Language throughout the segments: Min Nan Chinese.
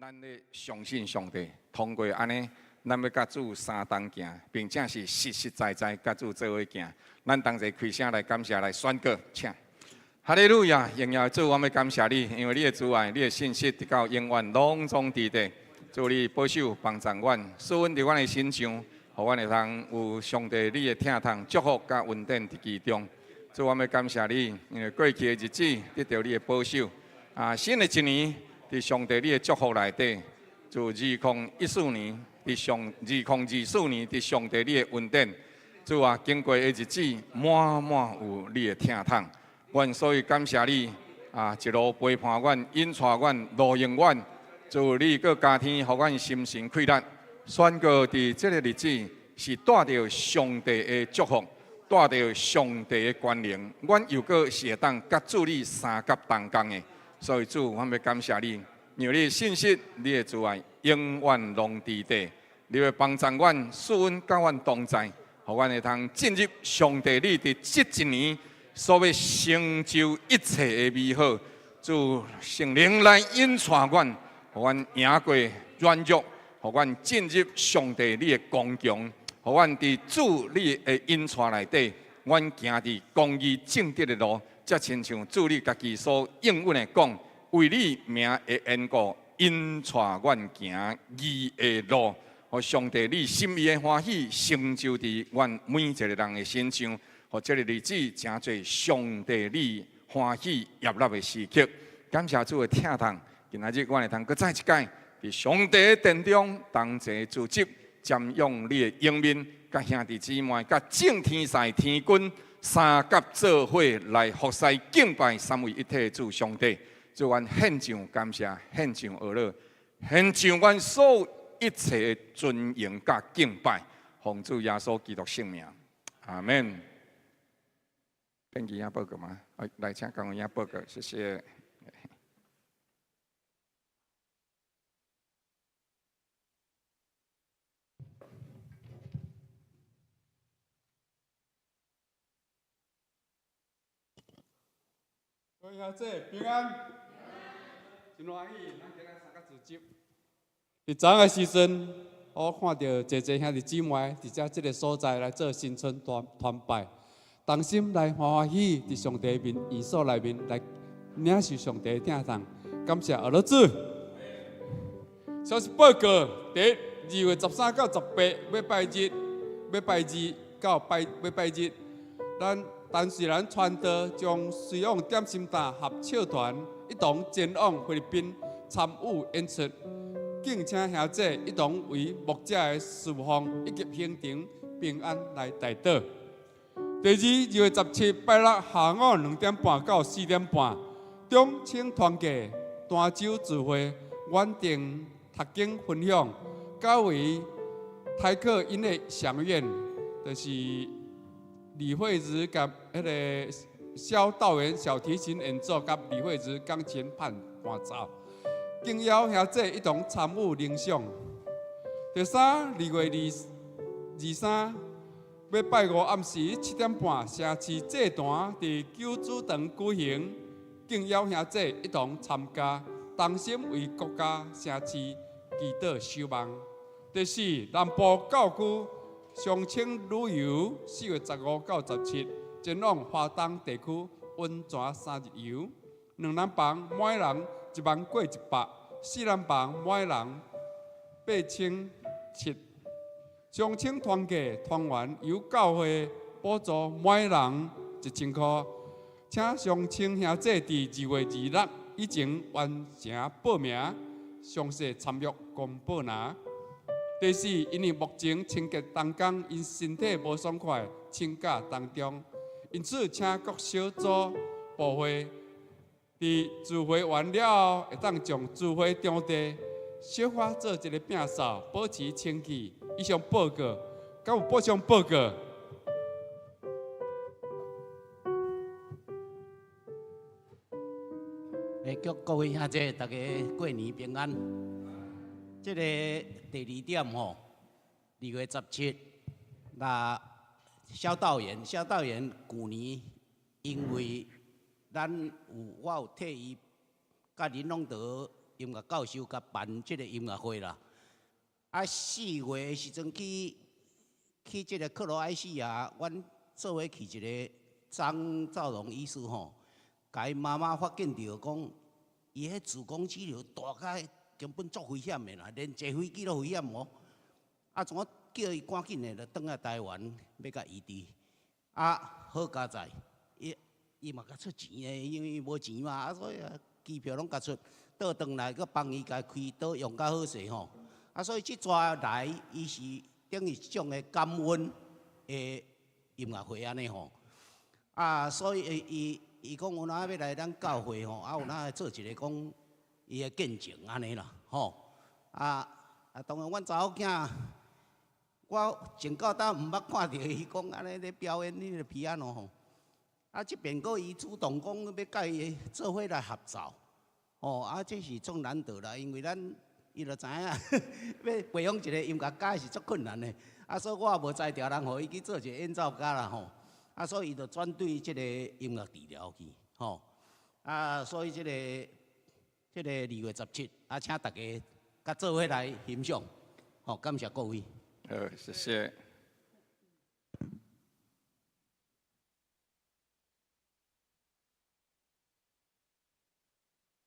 咱咧相信上帝，通過按呢，咱欲佮主相同行，並且是實實在在佮主做伙行。咱同齊開聲來感謝來宣告，請。哈利路亞，榮耀主，我欲感謝你，因為你的慈愛、你的信實，直到永遠攏總佇咧。主你保守幫助阮，賜恩佇阮的身上，予阮會通有上帝你的疼痛、祝福佮恩典佇其中。主，我欲感謝你，因為過去的日子得著你的保守。啊，新的一年佇上帝你的祝福內底，自2014年佇上2024年佇上帝你的恩典，主啊，經過的日子滿滿有你的疼痛。阮所以感謝你啊，一路陪伴阮、引帶阮、路引阮，主你閣加添，予阮心神氣力，宣告佇這个日子是帶著上帝的祝福，帶著上帝的權能，阮又閣是會當佮主你相佮同工的。所以主，阮欲感謝你，因為你的信實、你的慈愛永遠攏佇咧。你欲幫助阮，賜恩佮阮同在，予阮會通進入上帝你佇這一年所欲成就一切的美好。主聖靈來引帶阮，予阮贏過軟弱，予阮進入上帝你的剛強，予阮佇主你的引帶內底，阮行佇公義正直的路，才親像主你家己所應允的講，為你名的緣故，引帶阮行義的路。予上帝你心意的歡喜成就佇阮每一个人的身上，予這个日子成做上帝你歡喜悅樂的時刻。感謝主的疼痛，今仔日阮會通閣再一擺佇上帝的殿中同齊聚集，瞻仰你的榮面，佮兄弟姊妹，佮眾天使天軍相佮做伙來服侍敬拜三位一體的主上帝。主阮獻上感謝，獻上呵咾，獻上阮所有一切的尊榮佮敬拜，奉主耶穌基督聖名，阿門。變其他報告嗎？來，請講一下報告，謝謝。各位兄弟平安，真歡喜，咱今仔相佮聚集。佇昨昏的時陣，我看著濟濟兄弟姊妹佇遮這个所在來做新春團團拜，同心來歡歡喜喜佇上帝面、聖所內面來領受上帝的疼痛，感謝阿老主。消息報告：第一，2月13到18，欲拜日，欲拜二到拜欲拜日，咱陳瑞蘭傳道將隨往點心擔合唱團一同前往菲律賓參與演出。敬請兄弟一同為牧者的侍奉以及行程平安來代禱。第二，2月17拜六下午2點半到4點半，中青團契澹州聚會遠程讀經分享，教會台客音樂饗宴，就是李慧如佮彼个蕭道元小提琴演奏，佮李慧如鋼琴伴伴奏。敬邀兄弟一同參與聆賞。第三，2月23，欲拜五暗時7點半，城市祭壇佇救主堂舉行，敬邀兄弟一同參加，同心為國家城市祈禱守望。第四，南部教區雙清旅遊，4月15到17，前往華東地區溫泉三日遊，兩人房每人1萬過100，四人房每人8700。雙清團契團員由教會補助每人1000箍，請雙清兄弟佇2月26以前完成報名，詳細參閱公布欄。第四，因為目前清潔同工𪜶身體無爽快，請假當中，因此請各小組部會佇聚會完了後，會當將聚會場地小可做一个摒掃，保持清氣。以上報告，敢有補充報告？欸，祝各位兄弟大家過年平安。這个第二點吼，2月17，那蕭道元，蕭道元舊年因為咱有我有替伊佮林隆德音樂教授共辦這个音樂會啦。啊，4月的時陣去這个克羅埃西亞，阮做伙去一个張兆龍醫師吼，共伊媽媽發現著講，伊彼子宮肌瘤大甲根本足危險的啦，連坐飛機攏危險哦。啊，怎啊叫伊趕緊的就轉來台灣，欲共醫治。啊，好佳哉，伊伊嘛共出錢的，因為無錢嘛，啊，所以機票攏共出，倒轉來閣幫伊共開刀用較好勢吼。啊，所以這逝來，伊是等於一種的感恩的音樂會按呢吼。啊，所以伊伊講有哪欲來咱教會吼，啊有哪做一个講伊的見證按呢啦，吼。啊啊，當然阮查某囝，我從到今毋捌看著伊講按呢咧表演彼个 piano 吼。啊，這邊閣伊主動講欲佮伊做伙來合奏，吼，啊，這是足難得啦，因為咱伊就知影，欲培養一个音樂家是足困難的，啊，所以我也無才調通予伊去做一个演奏家啦吼。啊，所以伊就轉對這个音樂治療去，吼。啊，所以這个2月17，啊，請大家共做伙來欣賞，吼，感謝各位。好，謝謝。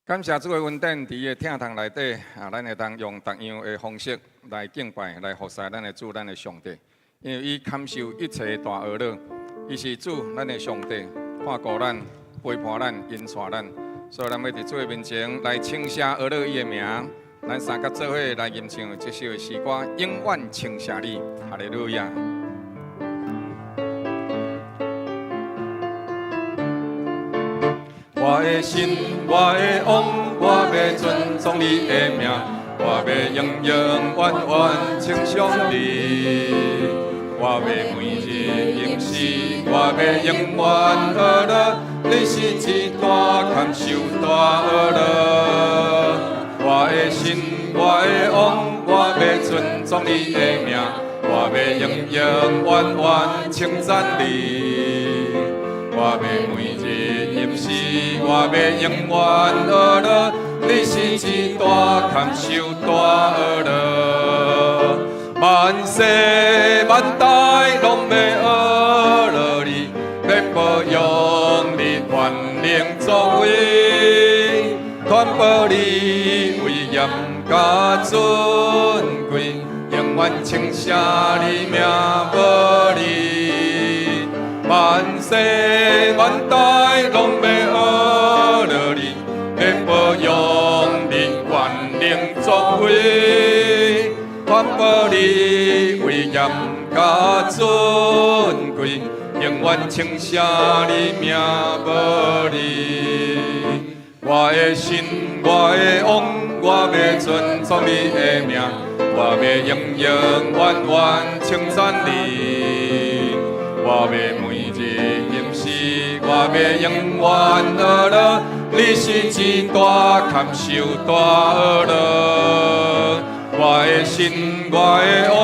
感謝主的恩典，佇伊的疼痛內底，啊，咱會當用同樣的方式來敬拜、來服侍咱的主、咱的上帝。因為伊堪受一切的大厄惱，伊是主，咱的上帝，看顧咱、陪伴咱、引帶咱，所以咱欲佇主的面前來稱謝呵咾伊的名。咱三甲做伙來吟唱這首的詩歌，永遠稱謝你，哈利路亞。我的神，我的王，我欲尊崇你的名，我欲永永遠遠稱頌你。我欲每日吟詩，我欲永遠呵咾，你是至大堪受大呵咾。我的神，我的王，我欲尊崇你的名，我欲永永遠遠稱讚你。我欲每日吟詩，我欲永遠呵咾，你是至大堪受大呵咾。萬世萬代攏欲呵咾你，欲保養你權能作為，傳播你威嚴佮尊貴，永遠稱謝你名無離。萬世萬代攏欲呵咾你，欲保養你權能作為，傳播你威嚴佮尊貴，永遠稱謝你名無離。我的神，我的王，我欲尊崇你的名，我欲永永遠遠稱讚你。我欲每日吟詩，我欲永遠呵咾，你是至大堪受大呵咾。我的神，我的王，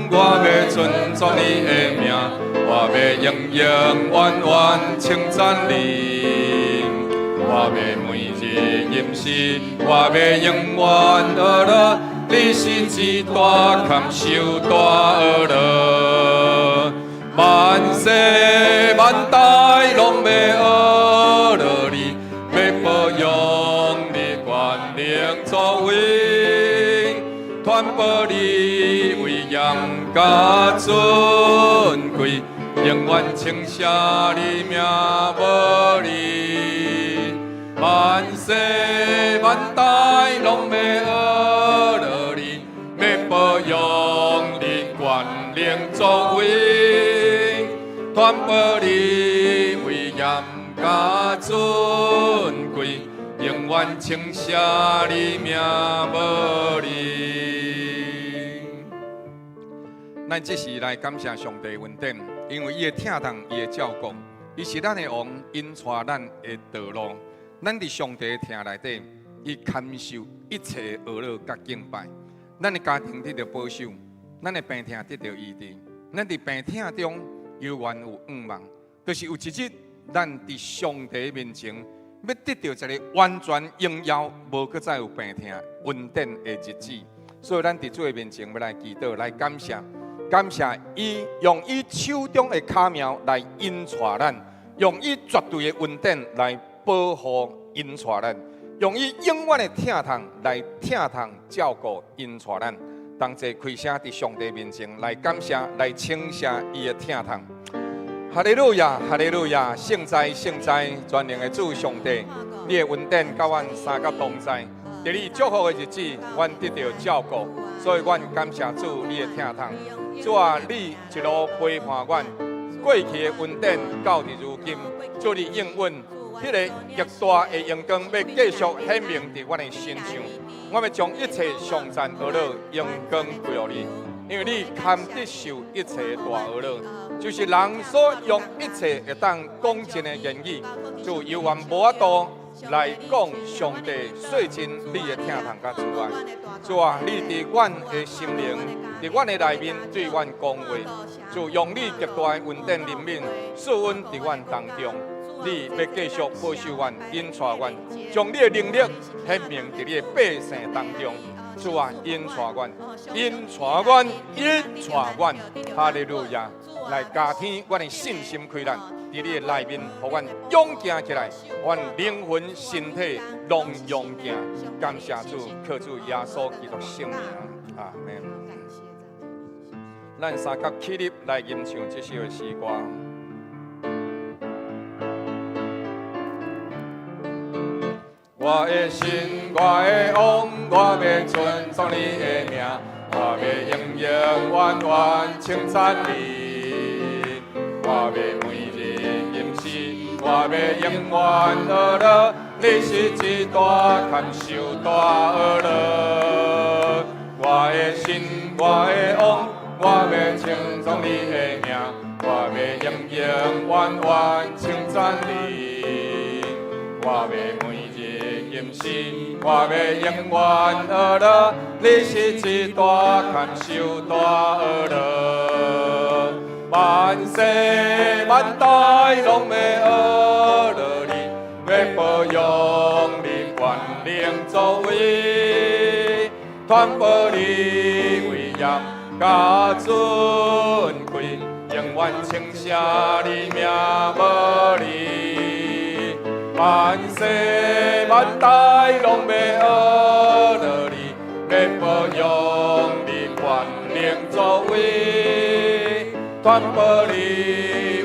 我欲尊崇你的名，我欲永永遠遠稱讚你。我欲每日吟詩，我欲永遠呵咾，你是至大堪受大呵咾。萬世萬代攏欲呵咾你，欲保養你權能作為，傳播你威嚴佮尊貴，永遠稱謝你名無離。萬世萬代攏欲呵咾你，欲保養你權能作為，傳播你威嚴佮尊貴，永遠稱謝你名無離。咱這時來感謝上帝恩典，因為伊的疼痛，伊的照顧，伊是咱的王，引帶咱的道路。咱佇上帝的疼內底，伊堪受一切呵咾佮敬拜。咱的家庭得著保守，咱的病痛得著醫治。咱佇病痛中猶原有盼望，就是有一日，咱佇上帝面前，欲欲得著一个完全榮耀，無閣再有病痛恩典的日子。所以咱佇主的面前欲來祈禱，來感謝，感謝伊用伊手中的巧妙來引帶咱，用伊絕對的恩典來保護引帶咱，用伊永遠的疼痛來疼痛照顧引帶咱。同齊開聲佇上帝面前來感謝，來稱謝伊的疼痛。哈利路亞，哈利路亞，聖哉聖哉，全能的主上帝，你的恩典佮阮三甲同在。佇你祝福的日子，阮得著照顧，所以阮感謝主你的疼痛。主啊，你一路陪伴阮過去的恩典到佇如今，主你應允彼个極大的榮光欲繼續顯明佇阮的身上。我欲將一切頌讚呵咾榮光歸予你，因為你堪得受一切大呵咾，就是人所用一切會當講盡的言語，就猶原無法度來講上帝細盡你的疼痛佮慈愛。主啊，你佇阮的心靈，佇阮的內面對阮講話，就用你極大的恩典憐憫賜阮佇阮當中。你欲繼續保守阮、引帶阮，將你的能力顯明佇你的百姓當中。主啊，引帶阮，引帶阮，引帶阮，哈利路亞！來加添阮的信心氣力，佇你的內面，予阮勇健起來，阮靈魂、身體攏勇健。感謝主，靠主耶穌基督聖名，阿們。咱三甲起立來吟唱這首的詩歌。我的神，我的王，我欲尊頌你的名，我欲永永遠遠稱讚你。我欲每日吟詩，我欲永遠呵咾，你是至大堪受大呵咾。我的神，我的王，我欲稱頌你的名，我欲永永遠遠稱讚你。我欲每日吟詩，我欲永遠呵咾，你是至大堪受大呵咾。萬世萬代攏欲呵咾你，欲保養你權能作為，傳播你威嚴佮尊貴，永遠稱謝你名無離。萬世萬代攏欲呵咾你，欲保養你權能作為，傳播你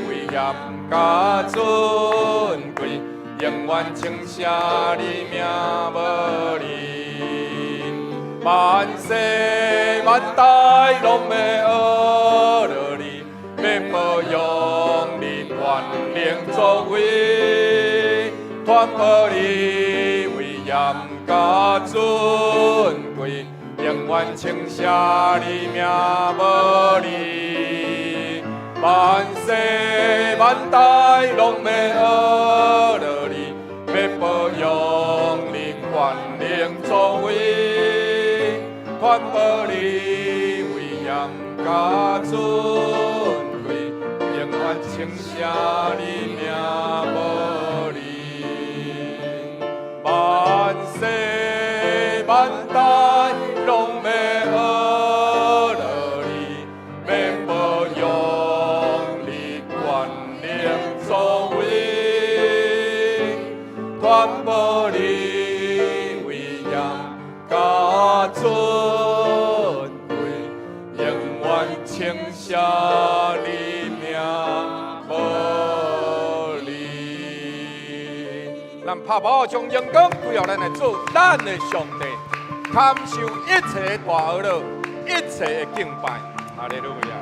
威嚴佮尊貴，永遠稱謝你名無離。萬世萬代攏欲呵咾你，欲保養你權能作為，傳播你威嚴佮尊貴，永遠稱謝你名無離。萬世萬代攏欲呵咾你，欲保養你權能作為，傳播你威嚴佮尊貴，永遠稱謝你名無離。萬世萬代攏欲呵咾你，欲保養你權能作為，傳播你威嚴佮尊貴，永遠稱謝你名無離。咱拍寶將榮光歸予咱的主，咱的上帝，堪受一切大呵咾，一切的敬拜。哈利路亞！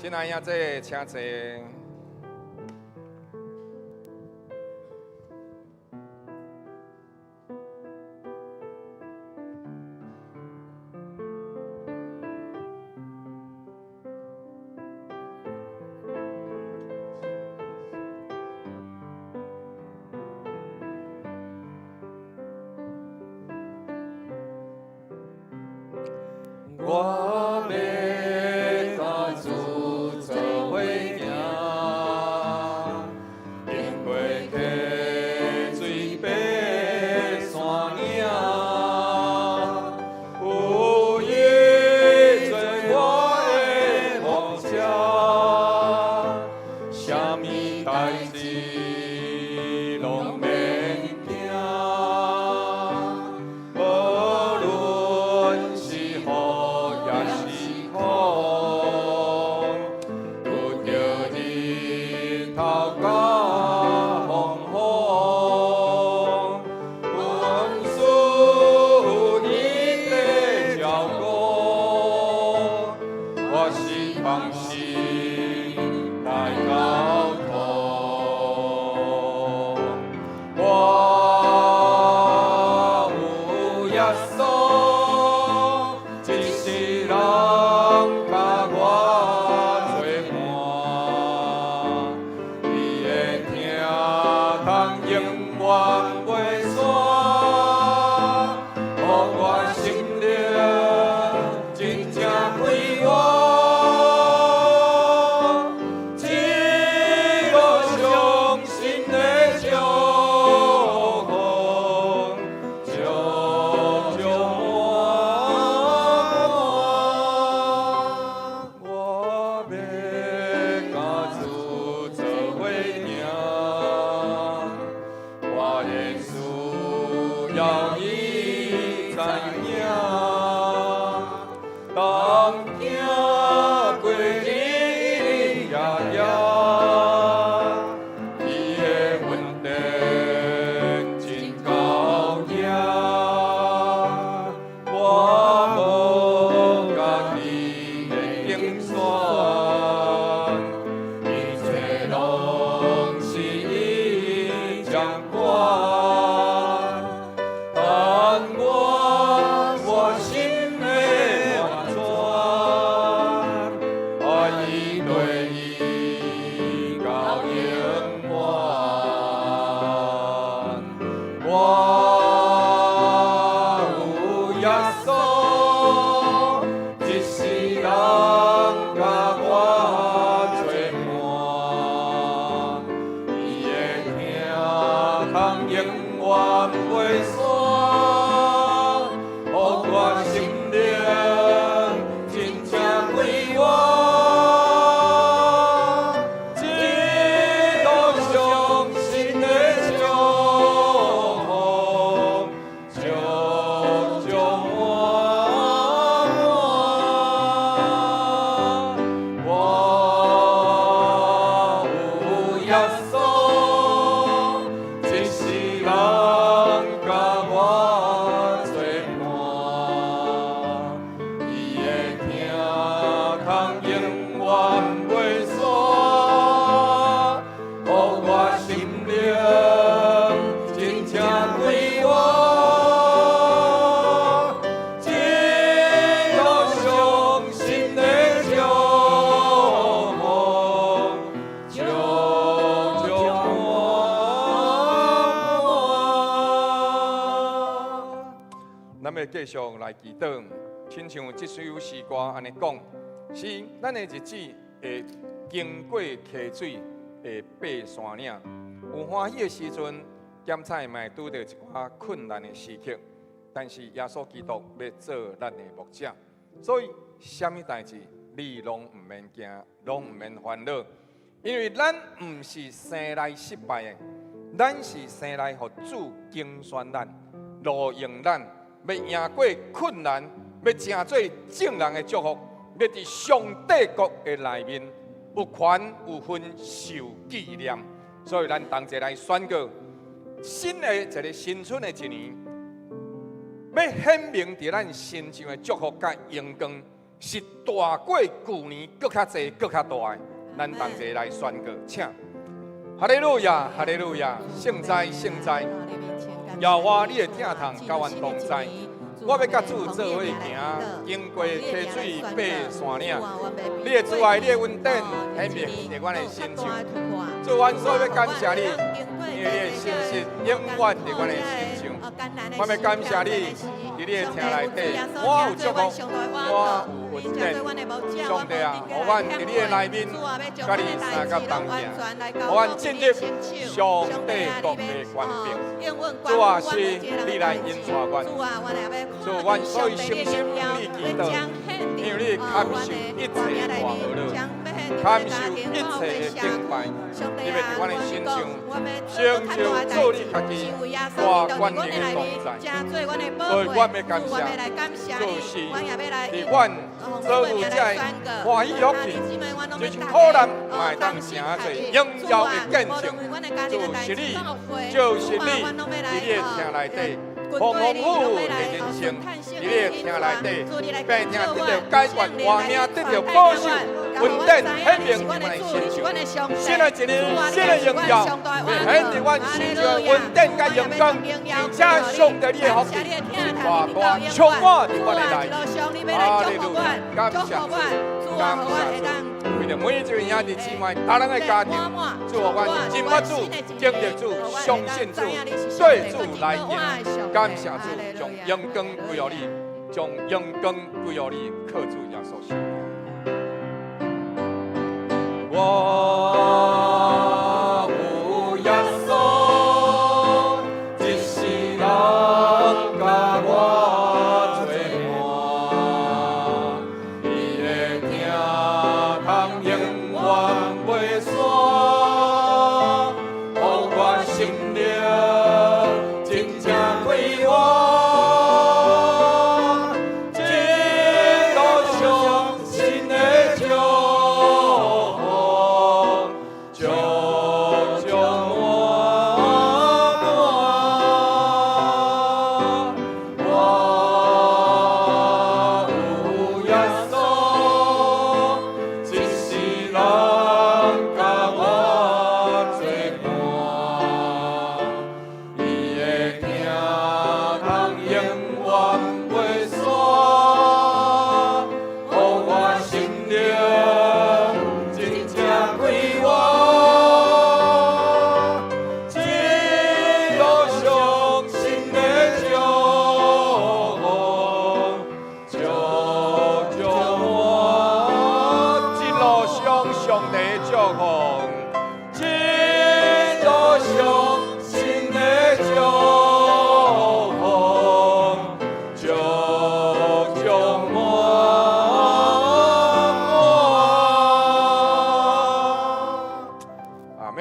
親愛的兄弟，請坐。我欲佮主做伙行，經過溪啥物代誌攏免驚，無論是雨抑是風，拄著日頭佮風雨，恩師伊在照顧，我是放心來交託。我有耶穌，一世人佮我做伴，伊的疼痛永遠袂散，予我心靈真正快活。這路上新的祝福，足足滿滿。我欲佮主做伙行，我的需要伊知影，當行過日日夜夜，伊的恩典真高額，我無家己的競選，一切攏是伊掌管。但願我心的完全，愛對伊到永遠。我有耶穌，一世人佮我做伴，伊的疼痛永遠袂散，予我心靈真正快活。這路上新的祝福，足足滿滿。我有耶穌，一世人佮我做伴，伊的疼痛永遠袂散，予我心靈真正快活。這路上新的祝福，足足滿滿。咱欲繼續來祈禱，親像這首詩歌按呢講，是咱的日子會經過溪水，會爬山嶺，有歡喜的時陣，檢菜嘛會拄著一寡困難的時刻，但是耶穌基督欲做咱的牧者，所以啥物代誌你攏毋免驚，攏毋免煩惱，因為咱毋是生來失敗的，咱是生來予主揀選咱、路用咱，欲贏過困難，欲成做眾人的祝福，欲佇上帝國的內面有權有份受紀念。所以咱同齊來宣告新的一个新春的一年，欲顯明佇咱身上的祝福佮榮光，是大過舊年閣較濟、閣較大的。咱同齊來宣告，請。哈利路亞，哈利路亞，聖哉，聖哉，耶和華你的疼痛佮阮同在。我欲佮主做伙行，經過溪水爬山嶺，你的慈愛，你的恩典，顯明佇阮的身上。主，阮所欲感謝你，因為你的信實永遠佇阮的身上。我欲感謝你，佇你的疼內底，我有祝福，我有恩典。上帝啊，予阮佇你的內面，佮你相佮同行，予阮進入上帝國的權柄。主啊，是你來引帶阮。主，阮所以誠心向你祈禱，因為你堪受一切大惡惱，堪受一切的敬拜。你欲伫阮的身上成就做你家己大權能的同在，所以我欲感謝主是佇阮所有這歡喜福氣，就是苦難嘛會當成做榮耀的見證。主是你，就是你，佇你的疼內底，豐豐富富的人生，佇你的疼內底，病痛得著解決，活命得著保守，恩典顯明佇阮的身上。新的一年，新的榮耀，欲顯佇阮身上恩典佮榮光，並且上帝你的福氣是大大充滿佇阮的內面。哈利路亞，感謝主，感謝主，為著每一位兄弟姊妹、逐人的家庭，祝予阮認捌主、經歷主、相信主、對主來行。感謝主，將榮光歸予你，將榮光歸予你，靠主耶穌聖名。我有耶穌，一世人佮我做伴，伊的疼痛永遠袂散，予我心靈真正快活。一路上神的祝福，足足滿滿。我有耶穌，一世人佮我做伴，伊的疼痛永遠袂散，予我心靈真正快活。一路上神的祝福，足足滿。一路上上帝的祝福，一路上神的祝福，足足滿滿。阿們。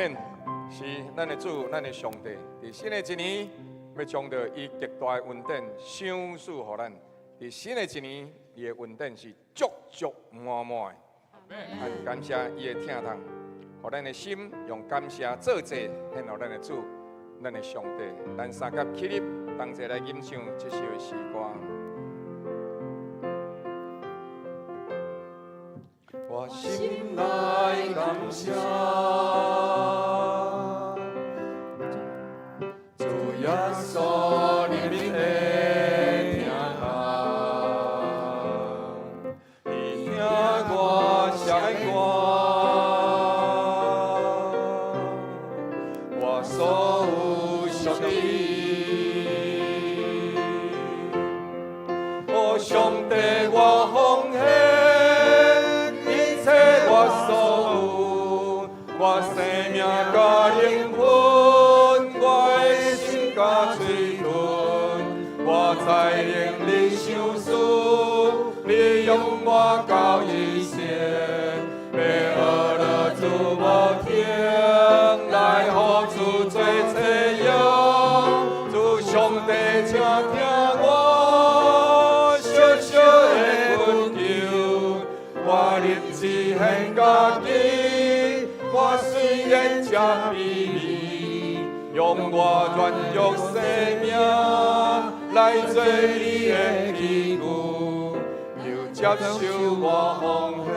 是咱的主，咱的上帝，佇新的一年，欲將著伊極大的恩典賞賜予咱。佇新的一年，伊的恩典是足足滿滿的。感謝伊的疼痛，予咱的心用感謝做祭獻予咱的主，咱的上帝。咱三佮起立，同齊來吟唱這首的詩歌。我心內感謝，主耶穌憐憫的疼痛，伊疼我，赦免我，我所有屬你。哦，上帝，我奉獻一切我所有，我生命佮靈魂，我的心佮喙唇，我才能你賞賜，你用我到一生，欲學了主無停，來予主做冊用，主上帝，請聽我小小的懇求，我立志獻家己，我雖然這卑微，用我軟弱生命來做你的器具，求接受我奉獻。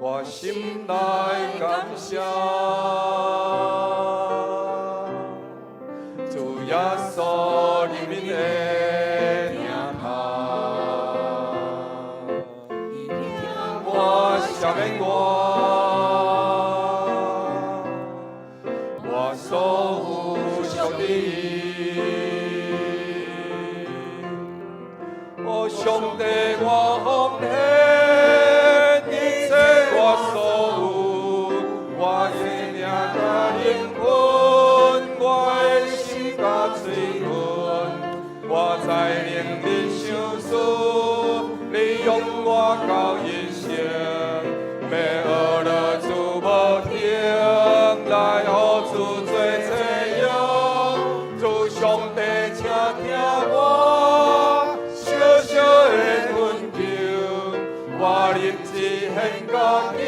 我心內感謝，主耶穌憐憫的疼痛，伊疼我，赦免我，我所有屬你。哦，上帝，我奉獻一切我所有，我生命佮靈魂，我的心佮喙唇，我才能你賞賜，你用我家己，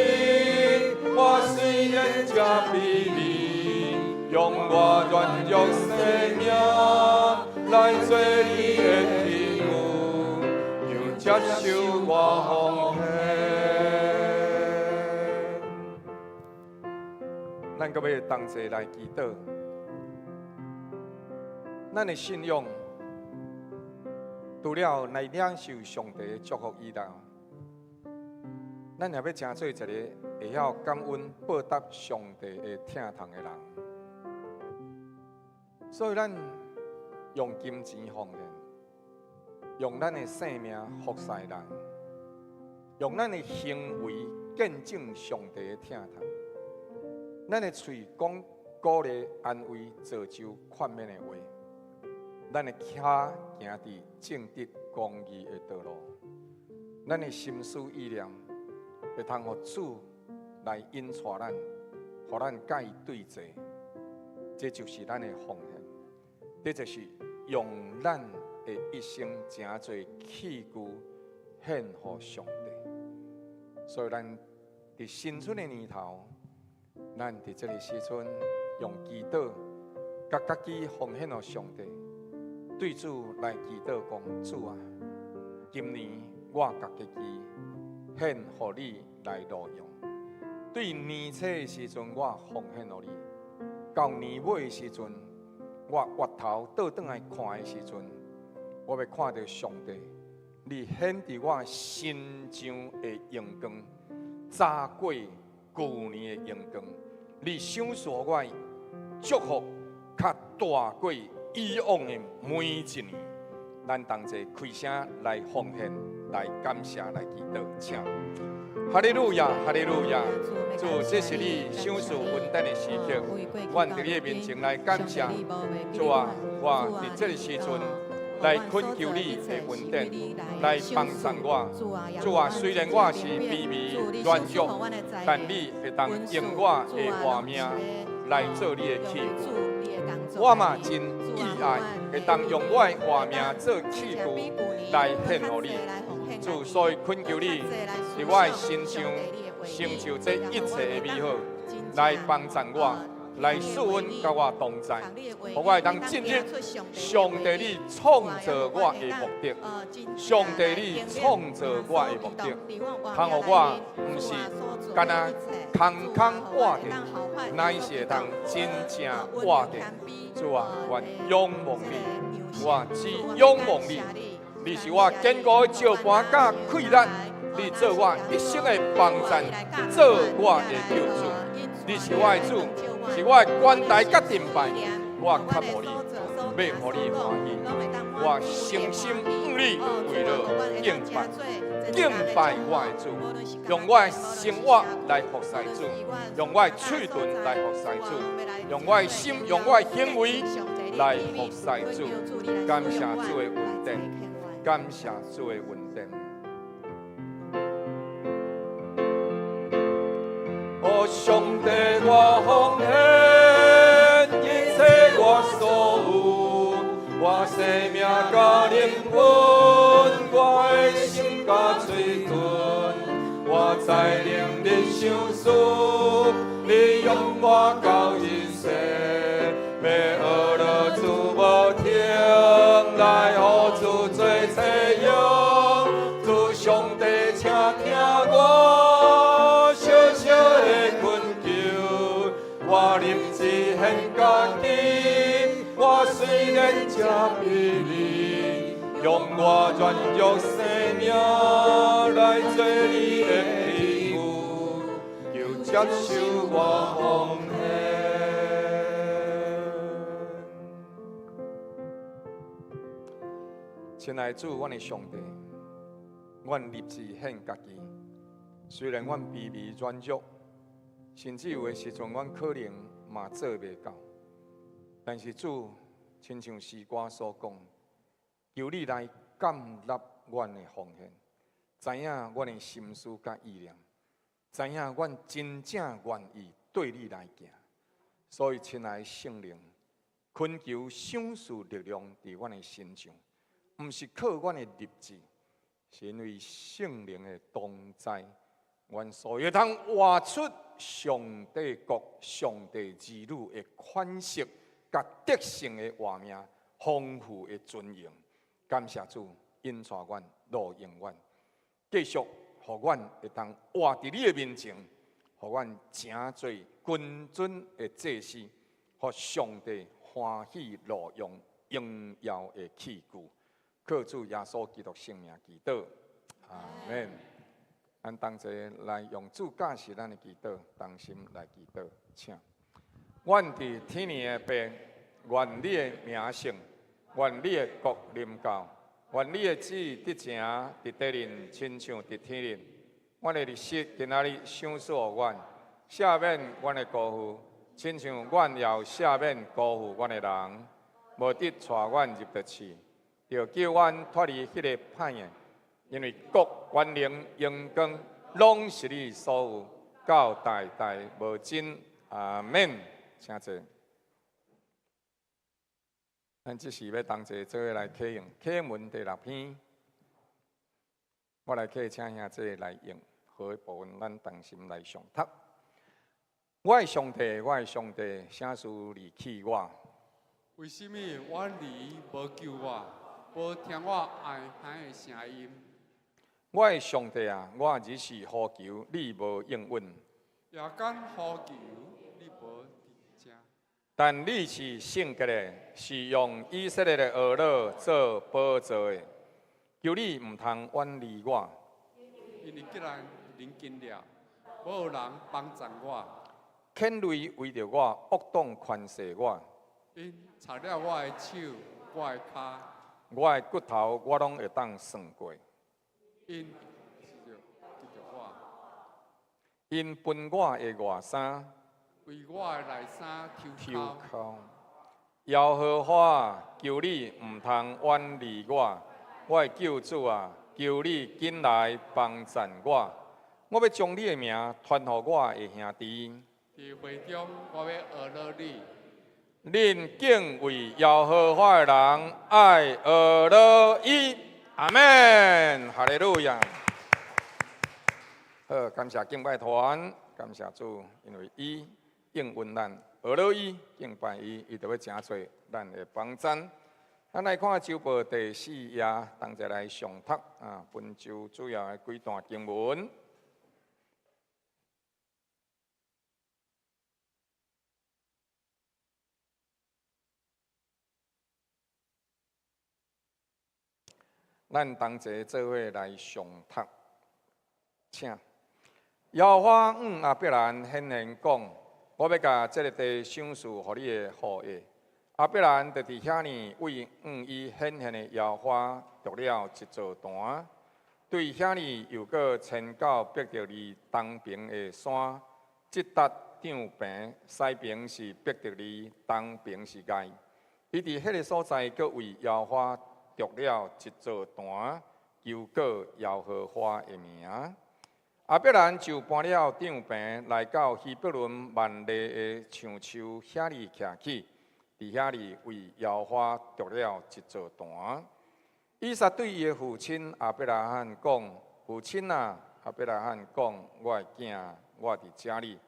我雖然這卑微，用我軟弱生命來做你的器具，求接受我奉獻。咱閣欲同齊來祈禱，咱的信仰除了來領受上帝的祝福以外，咱也欲成做一個會曉感恩報答上帝的疼痛的人。所以，咱用金錢奉獻，用咱的性命服侍人，用咱的行為見證上帝的疼痛。咱的喙講鼓勵、安慰、造就、勸勉的話，咱的跤行佇正直公義的道路，咱的心思意念會通予主來引帶咱，予咱佮伊對齊，這就是咱的奉獻，這就是用咱的一生成做器具獻予上帝。所以，咱佇新春的年頭，咱佇這个時陣用祈禱，共家己奉獻予上帝，對主來祈禱講：主啊，今年我共家己獻予你來路用。對年初的時陣，我奉獻予你；到年尾的時陣，我回頭倒轉來看的時陣，我欲看著上帝，你顯佇我身上的榮光，早過舊年的榮光，你賞賜我的祝福，較大過以往的每一年。咱同齊開聲來奉獻，來感謝，來祈禱，請。哈利路亞，哈利路亞，主，這是你賞賜恩典的時刻，阮佇你的面前來感謝。主啊，我佇這个時陣來懇求你的恩典，來幫助我。主啊，雖然我是卑微軟弱，但你會當用我的活命來做你的器具。我嘛真意愛會當用我的活命做器具來獻予你。主，所以懇求你，佇我的身上成就這一切的美好，來幫助我，來賜恩佮我同在，予我會當進入上帝你創造我的目的，上帝你創造我的目的，通予我毋是干焦空空活著，乃是會當真正活著。主啊，我仰望你，我只仰望你，你是我堅固的石磐佮氣力，你做我一生的幫贊，做我的救主。你是我的主，是我的懸台佮盾牌，我渴慕你，欲予你歡喜，我誠心向你跪落敬拜，敬拜我的主，用我的生活來服侍主，用我的喙唇來服侍主，用我的心，用我的行為來服侍主。感謝主的恩典，感謝主的恩典。哦，上帝，我奉獻一切我所有，我生命佮靈魂，我的心佮喙唇，我才能你賞賜，你用我到一世，欲學著主無停，來予主做冊用，主上帝，請聽我小小的懇求，我立志獻家己，我雖然這卑微，用我軟弱生命來做你的器具，求接受我奉獻。親愛的主，阮的上帝，阮立志獻家己。雖然阮卑微軟弱，甚至有的時陣阮可能嘛做袂到，但是主，親像詩歌所講，求你來感納阮的奉獻，知影阮的心思佮意念，知影阮真正願意對你來行。所以，親愛的聖靈，懇求賞賜力量佇阮的身上，毋是靠阮的立志，是因為聖靈的同在，阮所有通活出上帝國、上帝兒女的款式，佮得勝的活命，豐富的尊榮。感謝主，引帶阮，路用阮，繼續予阮會當活佇你的面前，予阮成做君尊的祭司，予上帝歡喜樂用榮耀的器具。靠主耶穌基督聖名祈禱，阿門。咱同齊來用主教示咱的祈禱，同心來祈禱，請。阮佇天的父，願你的名聖，願你的國臨到，願你的旨意得成佇地面，親像佇天頂。阮的日食今仔日賞賜予阮，赦免阮的辜負，親像阮也有赦免辜負阮的人，無得帶阮入著試，著救阮脫離彼个歹的。因為國、權能、榮光，攏是你所有，到代代無盡。阿門。請坐。咱這時欲同齊做伙來啟用啟文第六篇，我來啟請兄弟來用，好的部分咱同心來誦讀。我的上帝，我的上帝，啥事離棄我？為什麼我兒無救我，無聽我哀喊的聲音？我的上帝啊，我日時呼求，你無應允。夜間呼求，你無佇遮。但你是聖潔的，是用以色列的俄勒做寶座的，求你毋通遠離我。因為激難臨近了，無人幫贊我。犬類圍著我，惡黨環視我。𪜶插了我的手，我的跤。我的骨頭，我攏會當算過。𪜶得著我。𪜶分我的外衫，為我的內衫抽鬮。耶和華，求你毋通遠離我，我的救主啊，求你緊來幫贊我。我欲將你的名傳予我的兄弟。佇會中，我欲阿羅你。恁敬畏耶和華的人，愛阿羅伊。阿門，哈利路亞。好，感謝敬拜團，感謝主，因為伊應允咱，阿羅伊敬拜伊，伊就欲成做咱的幫贊。咱來看週報第四頁，同齊來誦讀啊，本週主要的幾段經文。咱同齊做伙來誦讀，請。耶和華向亞伯蘭顯現講：我欲共這个地賞賜予你的後裔。亞伯蘭就佇遐爾為向伊顯現的耶和華築了一座壇，對遐爾又閣遷到伯特利東爿的山，這搭帳棚，西爿是伯特利，東爿是愛。伊佇彼个所在，閣為耶和華築了一座壇，求告耶和華的名。亞伯蘭就搬了帳棚，來到希伯崙幔利的橡樹遐爾徛起，佇遐爾為耶和華築了一座壇。以撒對伊的父親亞伯拉罕講：父親啊！亞伯拉罕講：我的囝，我佇遮裡。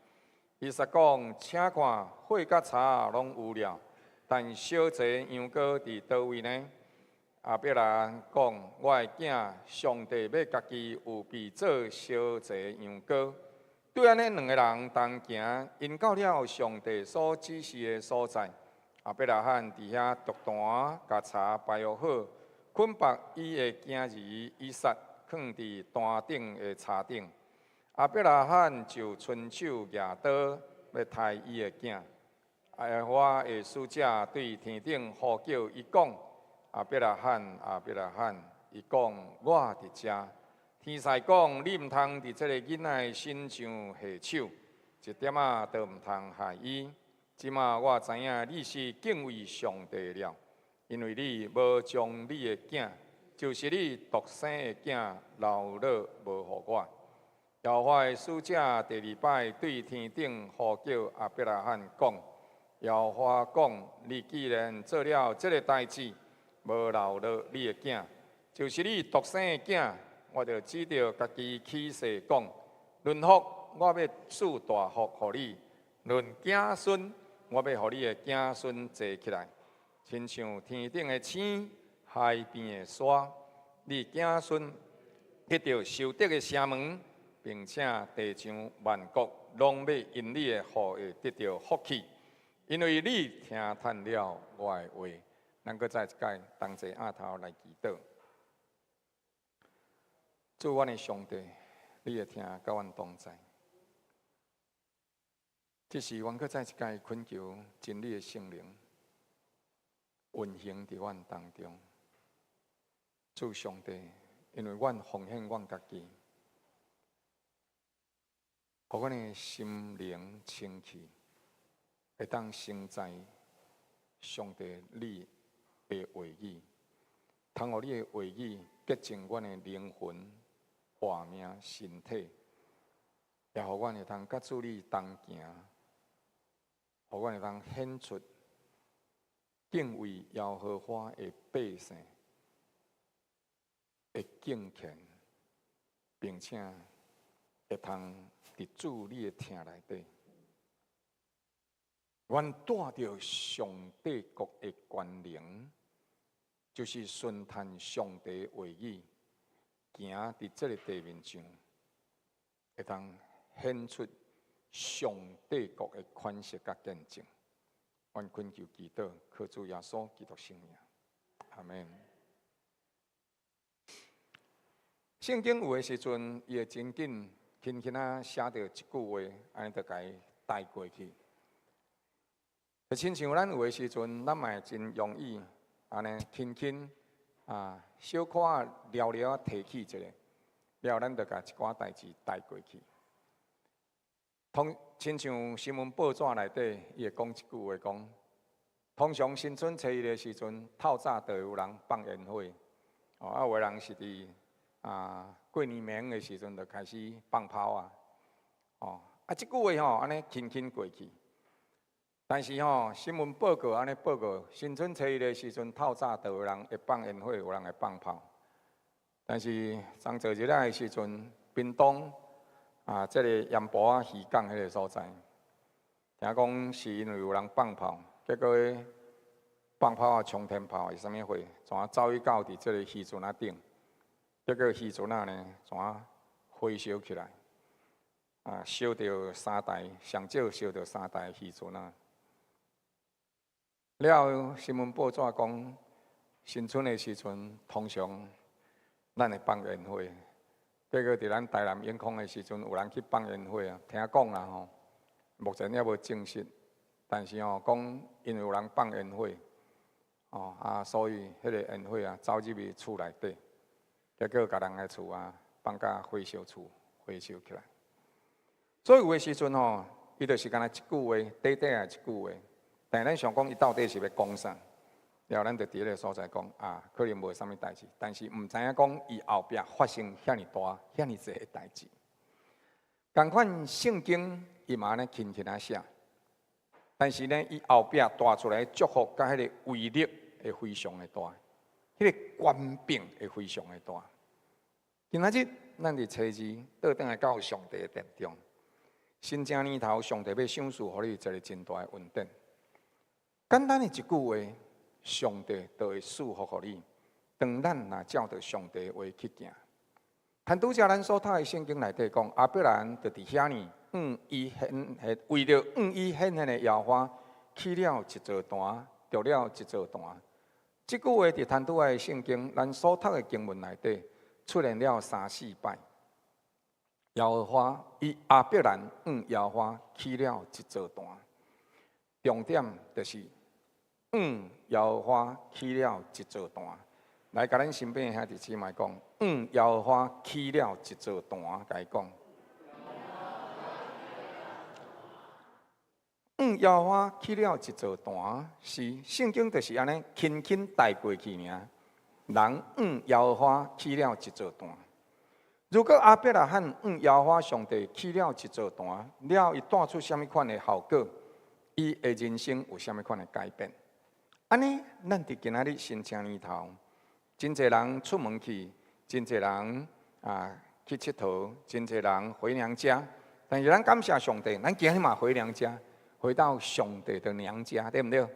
以撒講：請看，火佮柴攏有了，但燒祭羊羔佇佗位呢？亞伯拉罕講：我的囝，上帝欲家己預備做燒祭羊羔。對按呢兩个人同行，𪜶到了上帝所指示的所在。亞伯拉罕佇遐築壇，共柴排予好，捆縛伊的囝兒以撒，囥佇壇頂的柴頂。亞伯拉罕就伸手舉刀，欲刣伊的囝。耶和華的使者對天頂呼叫伊講：亞伯拉罕，亞伯拉罕，伊講：我佇遮。天使講：你毋通佇這个囡仔的身上下手，一點仔都毋通害伊。這馬我知影你是敬畏上帝了，因為你無將你的囝，就是你獨生的囝，留落無予我。耶和華的使者第二擺對天頂呼叫亞伯拉罕講：耶和華講，你既然做了這个代誌，無留落你的囝，就是你獨生的囝，我就指著家己起誓講，論福，我欲賜大福予你；論子孫，我欲予你的子孫濟起來，親像天頂的星、海邊的沙。你子孫得著仇敵的城門，並且地上萬國攏欲因你的後裔得著福氣，因為你聽趁了我的話。咱閣再一擺同齊徛頭來祈禱。主阮的上帝，你會疼佮阮同在。這時，阮閣再一擺懇求真理的聖靈運行佇阮當中。主上帝，因為阮奉獻阮家己，予阮的心靈清氣，會當承載上帝你的話語，通予你的話語潔淨阮的靈魂、活命、身體，也予阮會當佮主你同行，予阮會當顯出敬畏耶和華的百姓的敬虔，並且會通佇主你的疼內底，阮帶著上帝國的權能，就是順趁上帝話語，行佇這个地面上，會當顯出上帝國的款式佮見證。阮懇求祈禱，靠主耶穌基督聖名，阿們。聖經有的時陣，伊會真緊輕輕仔寫著一句話，按呢就共伊帶過去。就親像咱有的時陣，咱嘛會真容易按呢輕輕啊，小可寥寥提起一下，了後咱就共一寡代誌帶過去。通親像新聞報紙內底，伊會講一句話講，通常新春初一的時陣，透早就會有人放煙火，哦，啊有的人是佇過年暝的時陣就開始放炮啊，哦，啊這句話吼，按呢輕輕過去。但是吼，新聞報告按呢報告，新春初一的時陣，透早就有人會放煙火，有人會放炮。但是昨昨日仔的時陣，屏東啊，這個鹽埔仔漁港彼个所在，聽講是因為有人放炮，結果放炮啊，沖天炮是啥物貨，怎走去到佇這个漁船仔頂，結果漁船仔呢，怎火燒起來，啊，燒著三台，上少燒著三台漁船仔。了後，新聞報紙講，新春的時陣，通常咱會放煙火。結果佇咱台南永康的時陣，有人去放煙火啊，聽講啦吼，目前猶無證實，但是吼講，因為有人放煙火，哦啊，所以彼个煙火啊走入去厝內底，結果共人的厝啊放甲火燒厝，火燒起來。所以有的時陣吼，伊就是干焦一句話，短短的一句話。但咱想講，伊到底是欲講啥？了後咱就佇彼个所在講啊，可能無啥物代誌，但是毋知影講伊後壁發生遐爾大、遐爾濟的代誌。仝款聖經伊嘛按呢輕輕仔寫，但是呢，伊後壁帶出來祝福佮彼个威力會非常的大，彼个權柄會非常的大。今仔日咱佇初二倒轉來到上帝的殿中，新正年頭，上帝欲賞賜予你一个真大的恩典。簡單的一句話，上帝就會賜福予你。當咱若照著上帝的話去行，但拄才咱所讀的聖經內底講，亞伯蘭就佇遐呢，向伊顯現，為著向伊顯現的耶和華，起了一座壇，築了一座壇。這句話佇坦拄仔的聖經，咱所讀的經文內底出現了三四擺。耶和華伊亞伯蘭向耶和華起了一座壇，重點就是。向耶和華起了一座壇，來共恁身邊的兄弟姊妹講，向耶和華起了一座壇，共伊講。向耶和華起了一座壇，是聖經就是按呢輕輕帶過去爾。人向耶和華起了一座壇。如果亞伯拉罕向耶和華上帝起了一座壇，了後伊帶出啥物款的效果？伊的人生有啥物款的改變？按呢，咱佇今仔日新正年頭，真濟人出門去，真濟人啊，去𨑨迌，真濟人回娘家。但是咱感謝上帝，咱今日嘛回娘家，回到上帝的娘家，對毋對？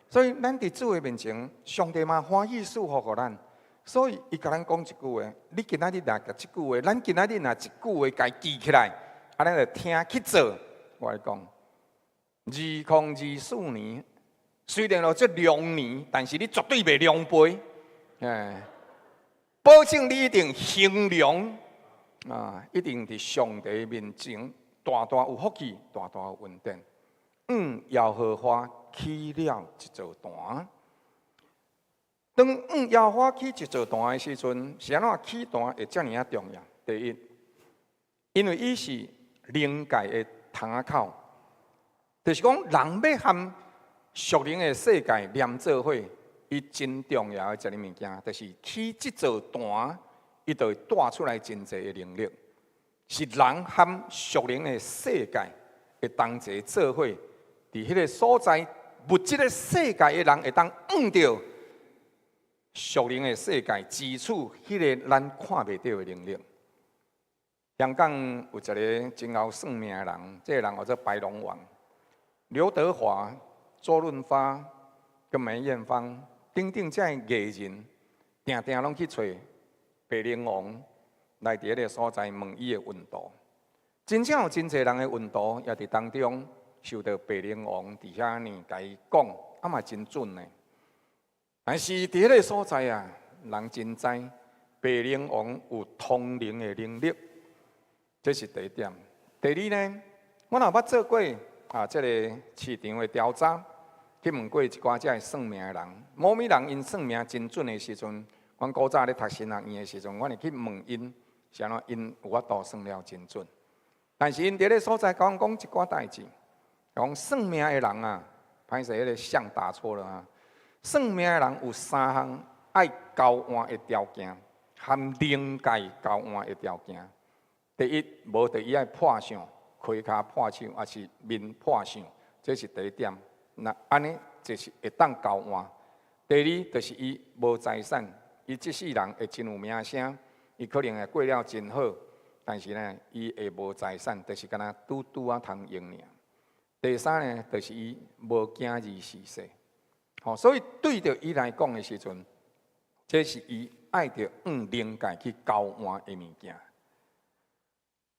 所以咱佇主的面前，上帝嘛歡喜賜福予咱。所以伊共咱講一句話，你今仔日若共這句話，咱今仔日若這句話共記起來，啊，咱就聽去做。我來講，2024年雖然說這龍年，但是你絕對袂狼狽，哎，保證你一定興隆啊！一定佇上帝面前大大有福氣，大大有恩典。耶和華起了一座壇。當耶和華起一座壇的時陣，是按怎起壇會遮爾仔重要？第一，因為伊是靈界的窗仔口，就是講人欲和屬靈的世界連做伙，伊真重要的一個物件，就是起這座壇，伊就會帶出來真濟的能力，是人和屬靈的世界會同齊做伙，佇彼个所在物質的世界的人會當向著屬靈的世界支取彼个咱看袂著的能力。香港有一个真𠢕算命的人，這个人叫做白龍王，劉德華、周潤發、佮梅艷芳等等這藝人，定定攏去揣白龍王來佇彼个所在問伊的運途。真正有真濟人的運途，也佇當中受著白龍王佇遐呢共伊講，啊嘛真準呢。但是佇彼个所在啊，人真知白龍王有通靈的能力，這是第一點。第二呢，我若捌做過啊，這個市場的調查，去問過一寡這个算命的人，某物人𪜶算命真準的時陣，阮古早咧讀神學院的時陣，阮會去問𪜶，是按怎𪜶有法度算了真準。但是𪜶佇咧所在共阮講一寡代誌，講算命的人啊，歹勢彼个相打錯了啊。算命的人有三項愛交換的條件，和靈界交換的條件。第一，無就伊愛破相，開跤破手，抑是面破相，這是第一點。那按呢，就是會當交換。第二，就是伊無財產，伊這世人會真有名聲，伊可能會過了真好，但是呢，伊會無財產，就是敢若拄拄仔通用爾。第三呢，就是伊無囝兒嗣世。吼，所以對著伊來講的時陣，這是伊愛著向靈界去交換的物件。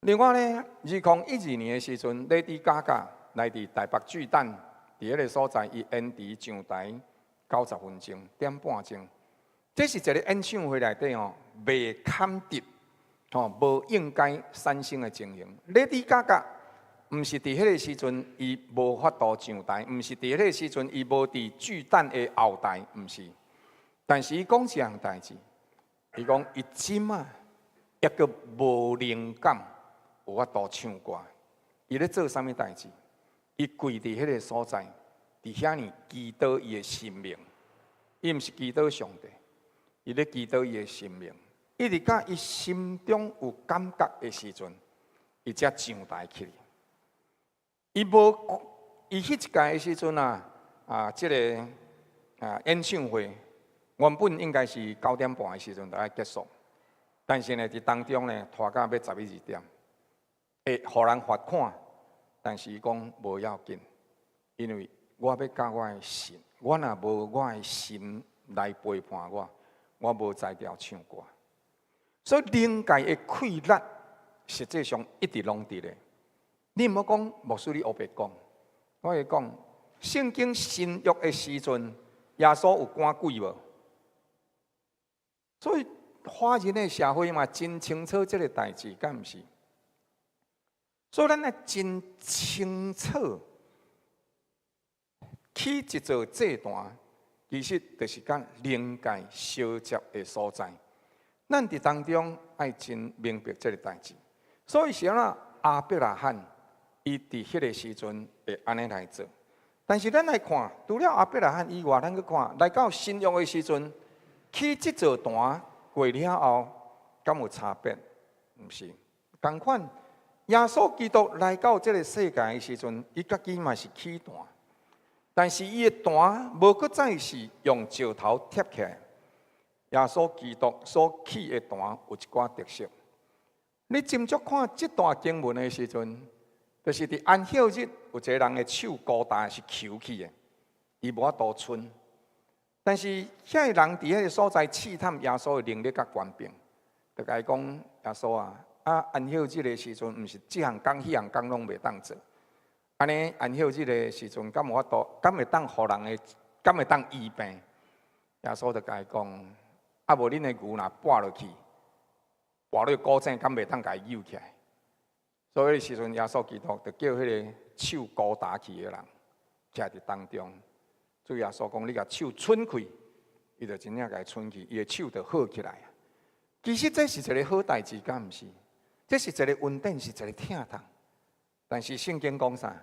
另外呢，2012年的時陣，Lady Gaga 來佇台北巨蛋，佇彼个所在，伊延遲上台90分鐘，點半鐘。這是一个演唱會內底吼，袂堪得，吼無應該產生的情形。Lady Gaga 毋是佇彼个時陣伊無法度上台，毋是佇彼个時陣伊無佇巨蛋的後台，毋是。但是伊講一項代誌，伊講伊這馬抑閣無靈感，有法度唱歌。伊咧做啥物代誌？伊跪佇彼个所在，佇遐呢祈禱伊的神明。伊毋是祈禱上帝，伊咧祈禱伊的神明。一直到伊心中有感覺的時陣，伊才上台去。伊無，伊彼一屆的時陣啊，啊，這个啊演唱會原本應該是9點半的時陣就愛結束，但是呢，佇當中呢拖到欲十一二點，會予人罰款。但是伊講無要緊，因為我欲佮我的神，我若無我的神來陪伴我，我無才調唱歌。所以靈界的氣力，實際上一直攏佇咧。你毋好講牧師你烏白講，我會講聖經新約的時陣，耶穌有趕鬼無？所以華人的社會嘛，真清楚這个代誌，敢毋是？所以咱愛真清楚，起一座祭壇，其實就是佮靈界相接的所在。咱佇當中愛真明白這个代誌。所以是按怎亞伯拉罕，伊佇彼个時陣會按呢來做。但是咱來看，除了亞伯拉罕以外，咱閣看來到新約的時陣，起這座壇過了後，敢有差別？毋是，仝款。耶穌基督來到這个世界的時陣，伊家己嘛是起壇，但是伊的壇無閣再是用石頭疊起來。耶穌基督所起的壇有一寡特色，你斟酌看這段經文的時陣，就是佇安息日有一個人的手孤焦是虯去的，伊無法度伸。但是遐個人佇彼个所在試探耶穌的能力佮權柄，就共伊講耶穌啊，啊安息日的時陣，毋是這項工、彼項工攏袂當做。按呢安息日的時陣，敢有法度？敢會當予人的？敢會當醫病？耶穌就共伊講：啊，無恁的牛若跋落去，跋落古井，敢袂當共伊救起來？所以彼時陣，耶穌基督就叫彼个手孤焦去的人，徛佇當中。主耶穌講：你共手伸開，伊就真正共伊伸去，伊的手就好起來。其實這是一个好代誌，敢毋是？這是一个恩典，是一个疼痛。但是聖經講啥？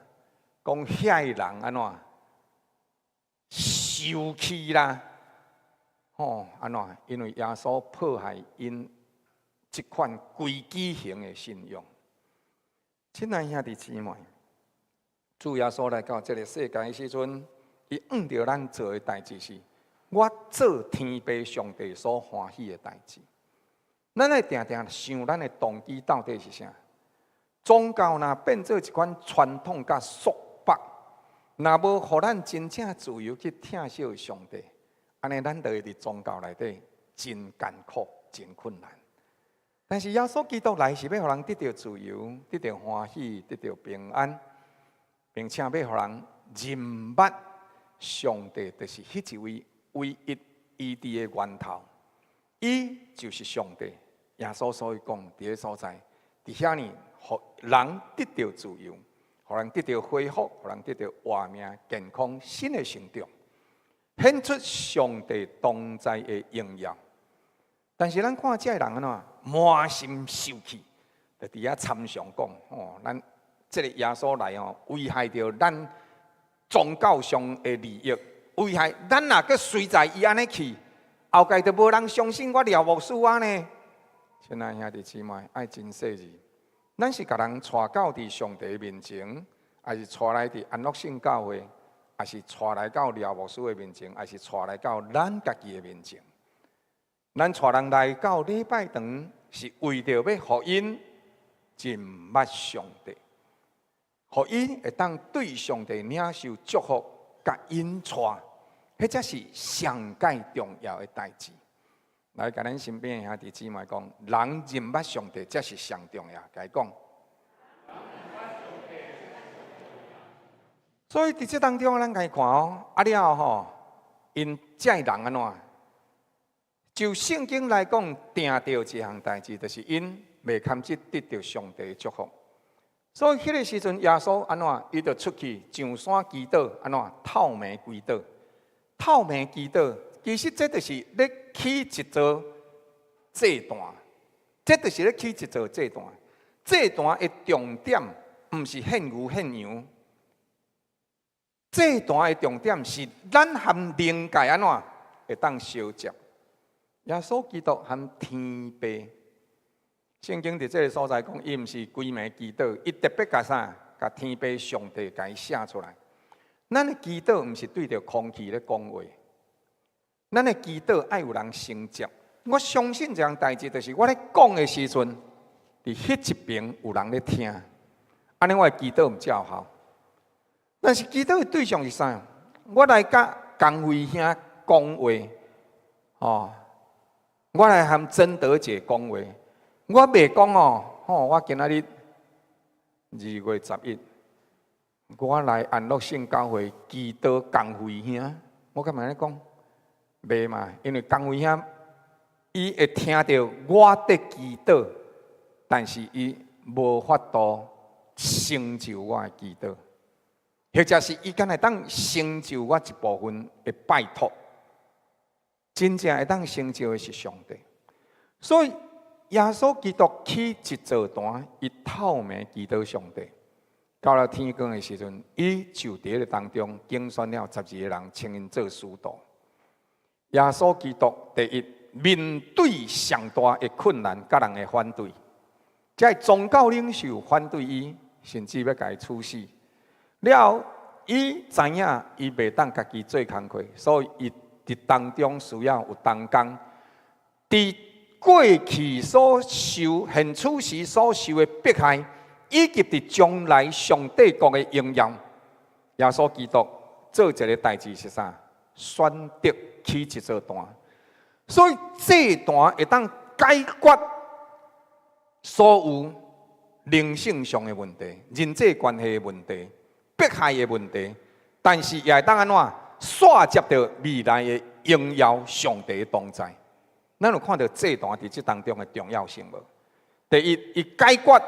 講遐个人按怎受氣啦？吼，按怎？因為耶穌破壞𪜶這款規矩型的信仰。親愛兄弟姊妹，主耶穌來到這个世界的時陣，伊向著咱做的代誌是：我做天父上帝所歡喜的代誌。咱愛定定想，咱的動機到底是啥？宗教若變做一款傳統佮束縛，若無予咱真正自由去疼惜上帝，按呢咱就會佇宗教內底真艱苦、真困難。但是耶穌基督來是欲予人得著自由、得著歡喜、得著平安，並且欲予人認捌上帝，就是彼一位唯一醫治的源頭。伊就是上帝。耶穌所以講，佇个所在，佇遐呢，予人得著自由，予人得著恢復，予人得著活命、健康、新的成長，顯出上帝同在的榮耀。但是咱看這个人按怎滿心受氣，就佇遐參詳講：吼，咱這个耶穌來哦，危害著咱宗教上的利益，危害咱若閣隨在伊按呢去，後蓋就無人相信我廖牧師啊呢。親愛兄弟姊妹，愛真細膩。咱是共人帶到佇上帝面前，抑是帶來佇安樂聖教會，抑是帶來到廖牧師的面前，抑是帶來到咱家己的面前？咱帶人來到禮拜堂，是為著欲予𪜶認捌上帝，予𪜶會當對上帝領受祝福佮引帶，彼才是上蓋重要的代誌。來，共咱身邊的兄弟姊妹講，人認捌上帝，才是上重要。共伊講。所以佇這當中，咱共伊看哦，啊了後吼，𪜶這个人按怎？就聖經來講，定著一項代誌，就是𪜶袂堪得得著上帝的祝福。所以彼个時陣，耶穌按怎？伊就出去上山祈禱，按怎？透暝祈禱，透暝祈禱。其實這就是咧起一座祭壇，這就是咧起一座祭壇。祭壇的重點毋是獻牛獻羊，祭壇的重點是咱和靈界按怎會當相接。耶穌基督和天父，聖經佇這个所在講，伊毋是規暝祈禱，伊特別共啥？共天父上帝共伊寫出來。咱的祈禱毋是對著空氣咧講話。咱的祈禱愛有人承接，我相信這項代誌，就是我咧講的時陣，佇彼一爿有人咧聽，按呢我的祈禱毋才有效。但是祈禱的對象是啥？我來佮江輝兄講話，哦，我來和曾德姐講話，我袂講哦，吼，我今仔日2月11，我來安樂聖教會祈禱江輝兄，我敢按呢講？袂嘛，因為江輝兄伊會聽著我佇祈禱，但是伊無法度成就我的祈禱，或者是伊敢會當成就我一部分的拜託。真正會當成就的是上帝。所以耶穌基督起一座壇，伊透暝祈禱上帝。到了天光的時陣，伊就佇彼个當中揀選了12個人，稱𪜶做使徒。耶穌基督第一面對上大的困難，佮人的反對，這个宗教領袖反對伊，甚至欲共伊處死。了後，伊知影伊袂當家己做工課，所以伊佇當中需要有同工。佇過去所受、現此時所受的迫害，以及佇將來上帝國的榮耀。耶穌基督做一个代誌是啥？選擇起一座壇，所以祭壇會當解決所有靈性上的問題、人際關係的問題、迫害的問題，但是也會當按怎煞接著未來的榮耀上帝的同在。咱有看著祭壇佇這當中的重要性無？第一，伊解決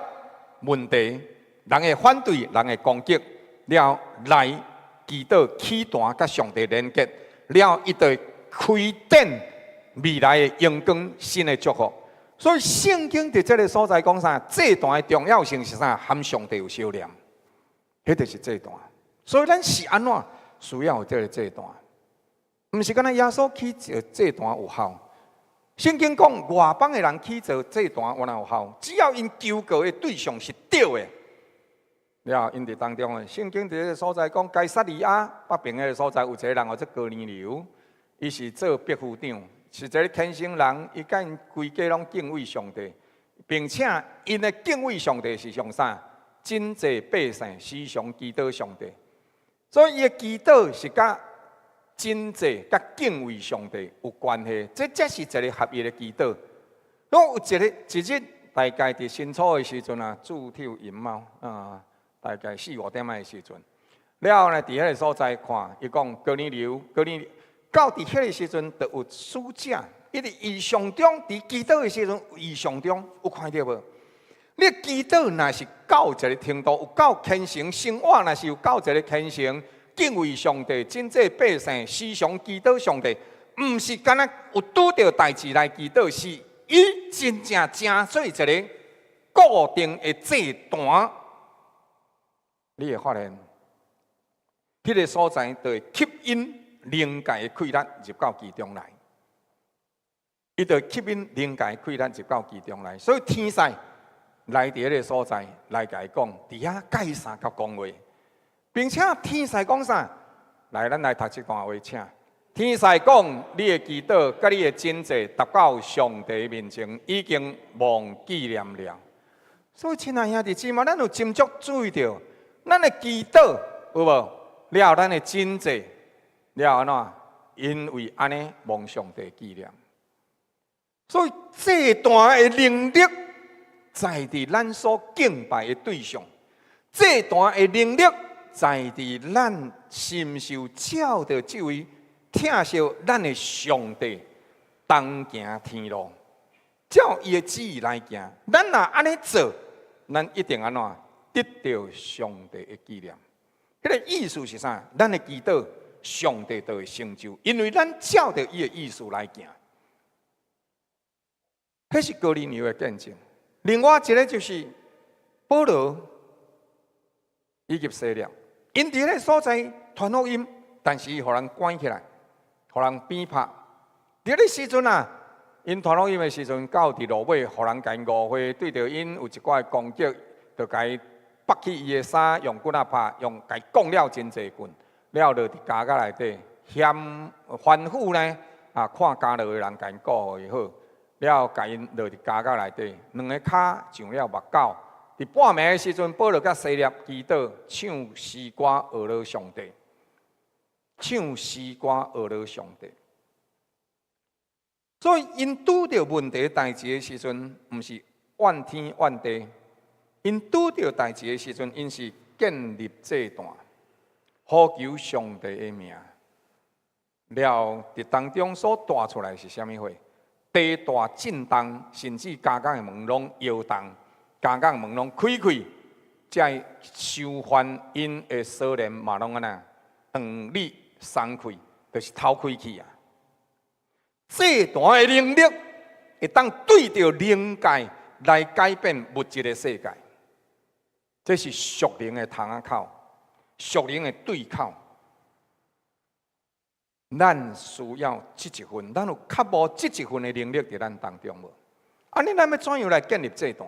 問題，人的反對、人的攻擊，了來祈禱起壇佮上帝連結，了伊就會開展未來的榮光新的祝福。所以聖經佇這个所在講啥？祭壇的重要性是啥？和上帝有相連，彼就是祭壇。所以咱是按怎需要有這个祭壇？毋是干焦耶穌起一个祭壇有效。聖經講外邦的人起做祭壇原來有效，只要𪜶求告的對象是對的。了，𪜶佇當中的聖經佇這个所在講，該撒利亞北邊彼个所在有一个人號做哥尼流，伊是做百夫長，是一个虔誠人，伊佮𪜶規家攏敬畏上帝，並且𪜶的敬畏上帝是上啥？謹濟百姓時常祈禱上帝，所以伊的祈禱是佮謹濟佮敬畏上帝有關係，這才是一个合一的祈禱。我有一个一日，大概佇新初的時陣啊，煮跳銀貓啊，大概四五點仔的時陣，了後呢，佇彼个所在看，伊講哥尼流，哥尼到佇彼个時陣，就有使者，伊佇異象中，佇祈禱的時陣，異象中有看著無？你祈禱若是到一个程度，有夠虔誠，生活若是有夠一个虔誠，敬畏上帝，謹濟百姓，時常祈禱上帝，毋是干焦有拄著代誌來祈禱，是伊真正成做一个固定的祭壇。你會發現，彼个所在就會吸引靈界的氣力入到其中來，伊就會吸引靈界的氣力入到其中來，所以天使來佇彼个所在來共伊講，佇遐佮伊相佮講話，並且天使講啥？來，咱來讀這段話，請。天使講，你的祈禱佮你的謹濟達到上帝面前，已經蒙紀念了。所以，親愛兄弟姊妹，咱有斟酌注意著，咱的祈禱有無？了咱的謹濟了按怎？因為按呢蒙上帝紀念。所以，祭壇的能力在佇咱所敬拜的對象，祭壇的能力在佇咱是毋是有照著這位疼惜咱的上帝同行天路，照伊的旨意來行。咱若按呢做，咱一定按怎得著上帝的紀念。彼个意思是啥？咱的祈禱，上帝就會成就，因為咱照著伊的意思來行。彼是哥尼流的見證。另外一个就是保羅以及西勒，𪜶佇彼个所在傳福音，但是伊予人關起來，予人鞭拍。佇彼个時陣啊，𪜶傳福音的時陣，到佇路尾，予人共𪜶誤會，對著𪜶有一寡的攻擊，就共伊剝去伊的衫，用棍仔拍，用共伊摃了真濟棍，了落佇監獄內底，嫌吩咐呢啊，看監牢的人共𪜶顧予伊好。了，共𪜶落佇監獄內底，兩个跤上了目狗。佇半暝的時陣，保羅佮西勒祈禱，唱詩歌呵咾上帝，唱詩歌呵咾上帝。所以，𪜶拄著問題代誌的時陣，毋是怨天怨地。𪜶拄著代誌的時陣，𪜶是建立祭壇，呼求上帝的名。了，佇當中所帶出來是啥物貨？地大震動，甚至監獄的門攏搖動，監獄門攏開開，才囚犯𪜶的鎖鏈嘛攏按怎斷裂鬆開，就是偷開去啊！祭壇的能力會當對著靈界來改變物質的世界，這是屬靈的窗仔口，屬靈的對口。咱需要這一份，咱有渴慕這一份的能力佇咱當中無？按呢，咱欲怎樣來建立祭壇？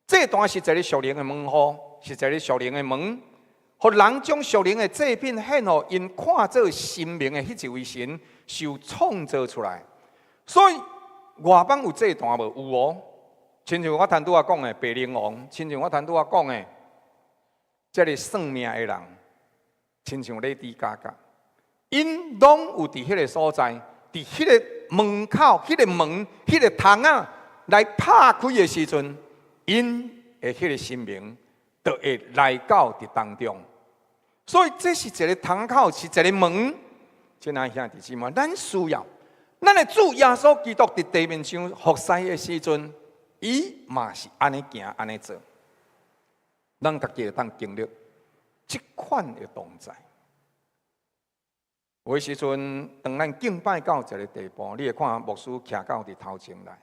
祭壇是一個屬靈的門戶，是一個屬靈的門，予人將屬靈的祭品獻予𪜶看做神明的彼一位神，受創造出來。所以外邦有祭壇無？有哦。親像我頭拄仔講的白靈王，親像我頭拄仔講的，這个算命的人，親像 Lady Gaga，𪜶攏有佇彼个所在，佇彼个門口、彼个門、彼个窗仔來拍開的時陣，𪜶的彼个神明就會來到佇當中。所以這是一个窗口，是一个門。親愛兄弟姊妹，咱需要，咱的主耶穌基督佇地面上服侍的時陣，伊嘛是按呢行，按呢做。咱家己會當經歷這款的同在。有的時陣，當咱敬拜到一个地步，你會看牧師徛到佇頭前來。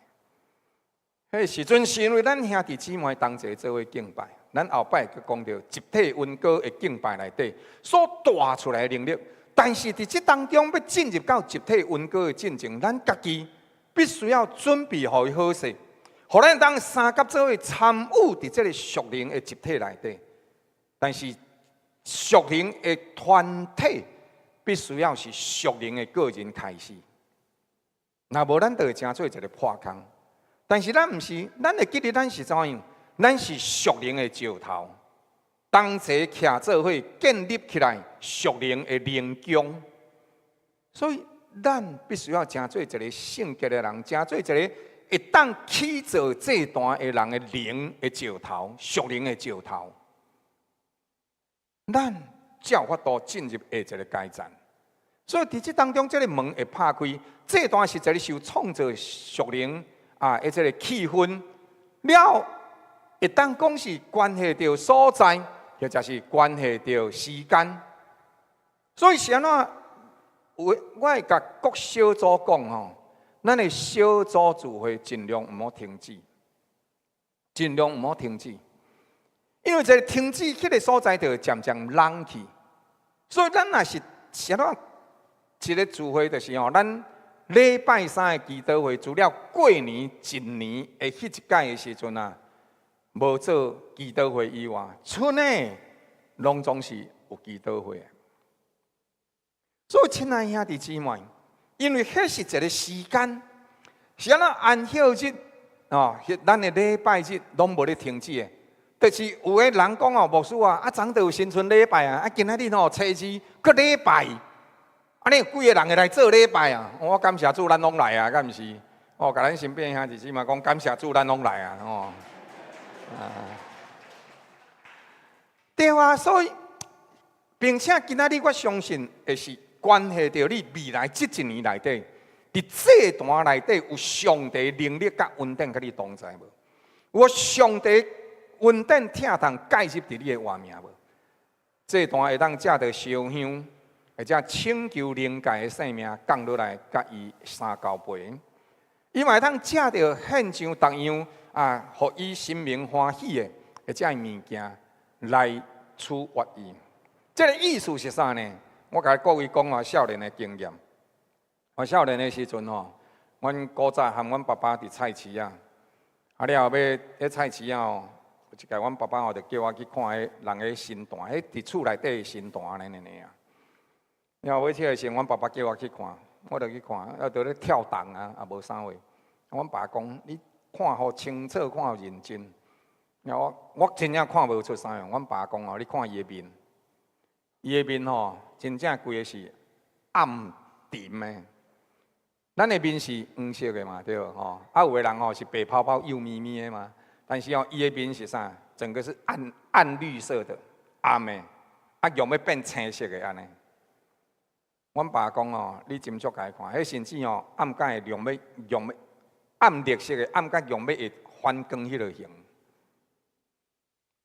彼時陣是因為咱兄弟姊妹同齊做伙敬拜，咱後擺閣講著集體恩膏的敬拜內底所帶出來的能力。但是佇這當中欲進入到集體恩膏的進程，咱家己必須要準備予伊好勢，予咱當相佮做伙參與佇這个屬靈的集體內底。但是屬靈的團體必須要是屬靈的個人開始，若無咱就會成做一个破空。但是咱毋是，咱會記得咱是怎樣？咱是屬靈的石頭，同齊徛做伙建立起來屬靈的靈宮。所以咱必須要成做一个聖潔的人，成做一个會當起造祭壇的人的靈的石頭，屬靈的石頭。咱才有法度進入下一个階層。所以佇這當中，這个門會拍開，祭壇是一个受創造屬靈啊，的這个氣氛了，會當講是關係著所在，或者是關係著時間。所以是按怎？我會共各小組講吼，咱的小組聚會盡量毋好停止，盡量毋好停止，因為這个停止彼个所在就會漸漸冷去。所以咱若是是按怎一个聚會，就是吼，咱禮拜三的祈禱會，除了過年一年的彼一擺的時陣啊，無做祈禱會以外，賰的攏總是有祈禱會的。所以，親愛兄弟姊妹，因為彼是一个時間，是按怎安息日哦，咱的禮拜日攏無咧停止的。就是有的人講哦，牧師啊，啊，昨就有新春禮拜啊，啊，今仔日吼初二閣禮拜，按呢有幾个人會來做禮拜啊？我感謝主，咱攏來啊，敢毋是？哦，共咱身邊兄弟姊妹講，感謝主，咱攏來啊，哦。啊，對啊，所以，並且今仔日我相信會是關係著你未來這一年內底，佇祭壇內底有上帝能力佮恩典佮你同在無？有上帝恩典疼痛介入佇你的活命無？祭壇會當藉著燒香，或者請求靈界的性命降落來，佮伊相交陪。伊嘛會當藉著獻上逐樣啊，予伊神明歡喜的，或者物件來取悅伊。這个意思是啥呢？我共各位講我少年的經驗。我少年的時陣吼，阮古早和阮爸爸佇菜市仔，啊了後尾彼菜市仔吼，有一擺阮爸爸吼就叫我去看彼人的神壇，彼佇厝內底的神壇按呢爾爾。了後尾這个時陣，阮爸爸叫我去看，我就去看，啊，就咧跳動啊，也無啥貨。阮爸講：你看予清楚，看予認真。了後我真正看無出啥樣。阮爸講哦，你看伊的面，伊的面吼，真正規个是暗沉的。咱的面是黃色的嘛，對無吼？啊，有的人吼是白泡泡、幼咪咪的嘛。但是哦，伊的面是啥？整個是暗暗綠色的，暗的，啊，用欲變青色的按呢。阮爸講哦，你斟酌共伊看，彼甚至哦暗甲會亮欲亮欲暗綠色的，暗甲亮欲會反光彼落形。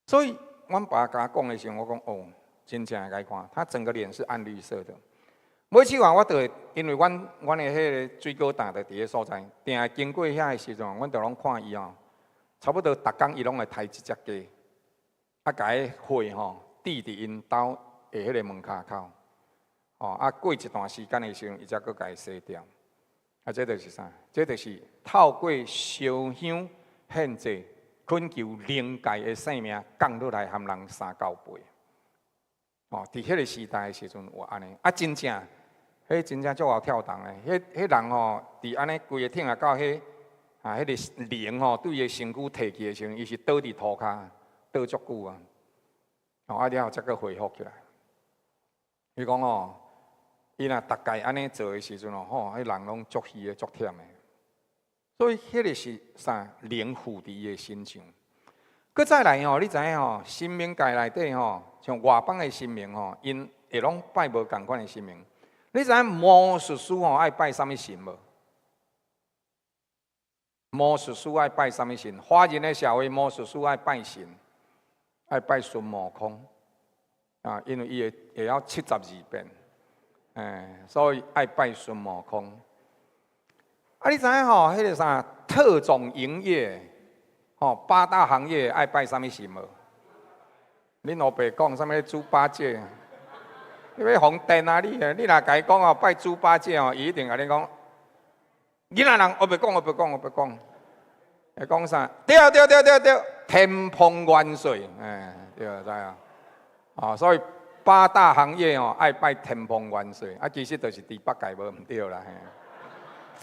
所以，阮爸共我講的時陣，我講哦，真正共伊看，他整個臉是暗綠色的。每次話我都會，因為阮阮的彼个水果擔就佇彼所在，定會經過遐的時陣，阮就攏看伊哦，差不多逐工伊攏會刣一隻雞，啊，共彼血吼滴佇𪜶兜的彼个門跤口，哦，啊，過一段時間的時陣，伊才閣共伊洗掉。啊，這就是啥？這就是透過燒香獻祭，懇求靈界的性命降落來和人相交陪。哦，佇彼个時代的時陣有按呢，啊，真正，彼真正足𠢕跳動的，彼彼人吼，佇按呢規个疼啊到彼。啊，彼个靈吼對伊的身軀提去的時陣，伊是倒佇塗跤，倒足久啊。哦，啊了後才閣恢復起來。伊講哦，伊若逐擺按呢做的時陣哦，吼，彼人攏足虛的、足忝的。所以彼个是啥？靈附佇伊的身上。閣再來吼，你知影吼？神明界內底吼，像外邦的神明吼，𪜶會攏拜無仝款的神明。你知影魔術師吼愛拜啥物神無？魔術師愛拜啥物神？華人的社會，魔術師愛拜神，愛拜孫悟空啊，因為伊會會曉72變，欸，所以愛拜孫悟空。啊，你知影吼？彼個啥特種營業，吼，八大行業愛拜啥物神無？恁老爸講啥物豬八戒？你欲予電啊你！你若共伊講哦，拜豬八戒哦，伊一定共你講。囡仔人，我袂講，我袂講，我袂講。會講啥？對對對對對，天蓬元帥，哎，對，知影？哦，所以八大行業哦，愛拜天蓬元帥，啊，其實就是豬八戒無毋對啦，嘿。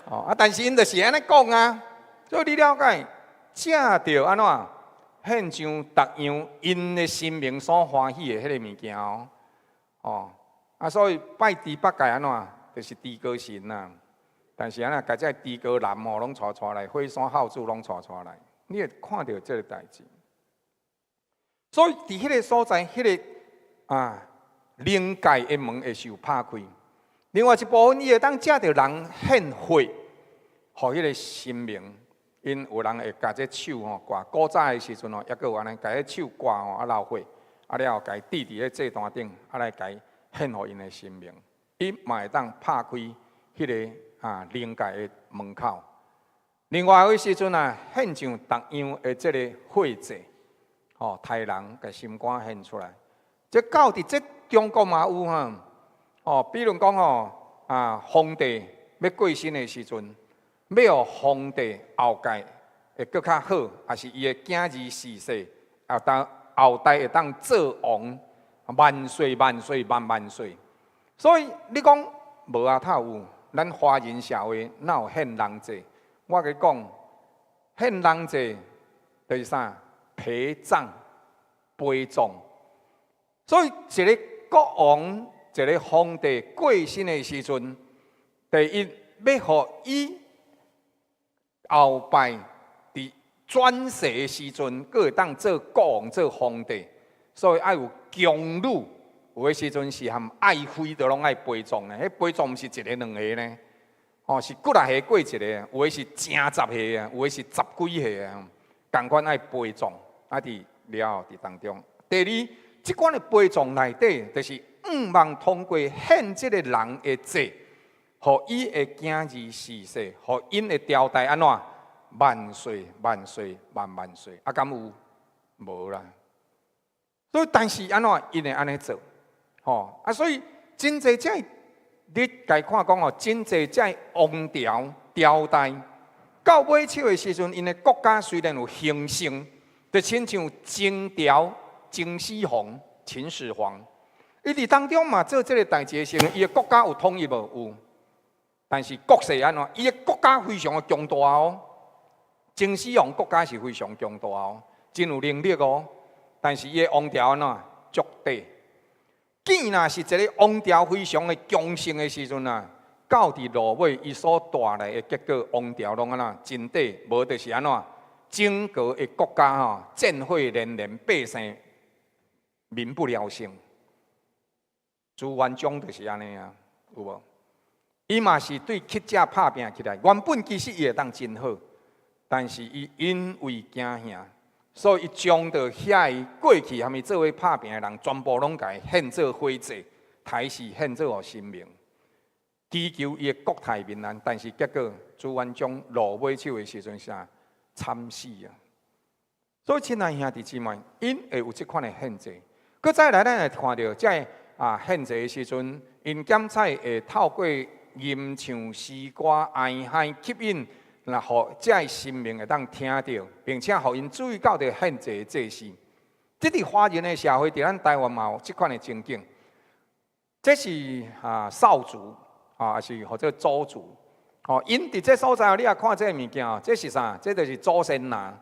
哦，啊，但是𪜶就是按呢講啊，所以你了解，藉著按怎獻上逐樣𪜶的神明所歡喜的彼個物件哦，哦，啊，所以拜豬八戒按怎，就是豬哥神啊。但是按怎，共這豬哥男哦，攏帶帶來，火山孝子攏帶帶來，你會看著這個代誌。所以佇彼個所在，彼個啊靈界的門會受拍開。另外一部分，伊會當藉著人獻血，予彼個神明，𪜶有人會共這手吼掛。古早的時陣吼，抑閣有按呢，共這手掛吼啊流血，啊了後共伊擲佇咧祭壇頂，啊來共伊獻予𪜶的神明，伊嘛會當拍開彼個啊靈界的門口。另外有時陣啊，獻上逐樣的這個血祭，吼，刣人共心肝獻出來。這到佇這中國嘛有哈，哦，比如講吼，啊，皇帝欲過身的時陣，欲予皇帝後蓋會閣較好，抑是伊的囝兒逝世，啊，當後代會當做王，萬歲萬歲萬萬歲。所以你講無阿透有，咱華人社會哪有獻人祭？我共你講，獻人祭就是啥？陪葬、陪葬。所以一個國王、一個皇帝過身的時陣，第一欲予伊後擺佇轉世的時陣，閣會當做國王、做皇帝，所以愛有宮女。有的時陣是含愛妃都攏愛陪葬的，彼陪葬毋是一個兩個呢，哦，是幾若歲過一個，有的是成十歲啊，有的是十幾歲啊，仝款愛陪葬，啊，佇了後佇當中。第二，這款的陪葬內底，就是向望通過獻這個人的祭，予伊的囝兒逝世，予𪜶的朝代按怎萬歲萬歲萬萬歲，啊，敢有？無啦。所以，但是按怎，𪜶會按呢做，吼啊，所以真濟這你共看講哦，真濟這王朝朝代到尾手的時陣，𪜶的國家雖然有興盛，就親像秦朝秦始皇、秦始皇，伊佇當中嘛做這个代誌的時陣，伊的國家有統一無？有，但是國勢按怎？伊的國家非常的強大哦。秦始皇國家是非常強大哦，真有能力哦。但是伊的王朝按怎？足短。既若是一个王朝非常的強盛的時陣啊，到佇落尾，伊所帶來的結果，王朝攏按怎？真短，無就是按怎？整個的國家吼，戰火連連，百姓民不聊生。朱元璋就是按呢啊，有無？伊嘛是對乞食拍拚起來，原本其實伊會當真好，但是伊因為驚嚇，所以伊將著遐个過去含伊做伙拍拚的人，全部攏共伊獻做火祭，刣死獻做予神明，祈求伊的國泰民安。但是結果朱元璋落尾手的時陣啥？慘死啊！所以親愛兄弟姊妹，𪜶會有這款的獻祭。閣再來，咱會看著這个啊獻祭的時陣，𪜶檢採會透過吟唱詩歌、哀哀吸引，來予這个神明會當聽著，並且予𪜶注意到著獻祭的祭司。這佇華人的社會，佇咱台灣嘛有這款的情景。這是啊少族啊，抑是號做鄒族。哦，𪜶佇這所在，你也看這个物件哦，這是啥？這就是祖先拿。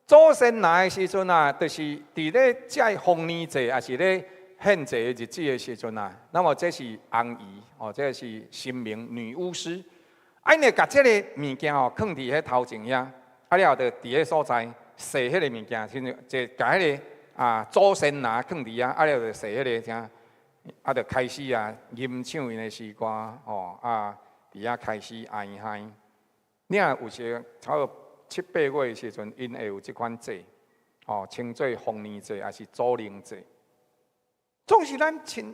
祖先拿的時陣啊，就是佇咧這豐年祭，抑是咧獻祭的日子的時陣啊。那麼這是紅姨，哦，這是神明女巫師。啊，𪜶會共這个物件哦，囥佇彼頭前遐，啊了後就佇彼所在踅彼个物件，親像就共彼个啊祖先拿囥佇遐，啊了就踅彼个啥，啊就開始啊吟唱𪜶的詩歌，吼啊。佇遐開始哀嗨，你若有時差不多七八月的時陣，𪜶會有這款祭，吼，稱做豐年祭，抑是祖靈祭。總是咱親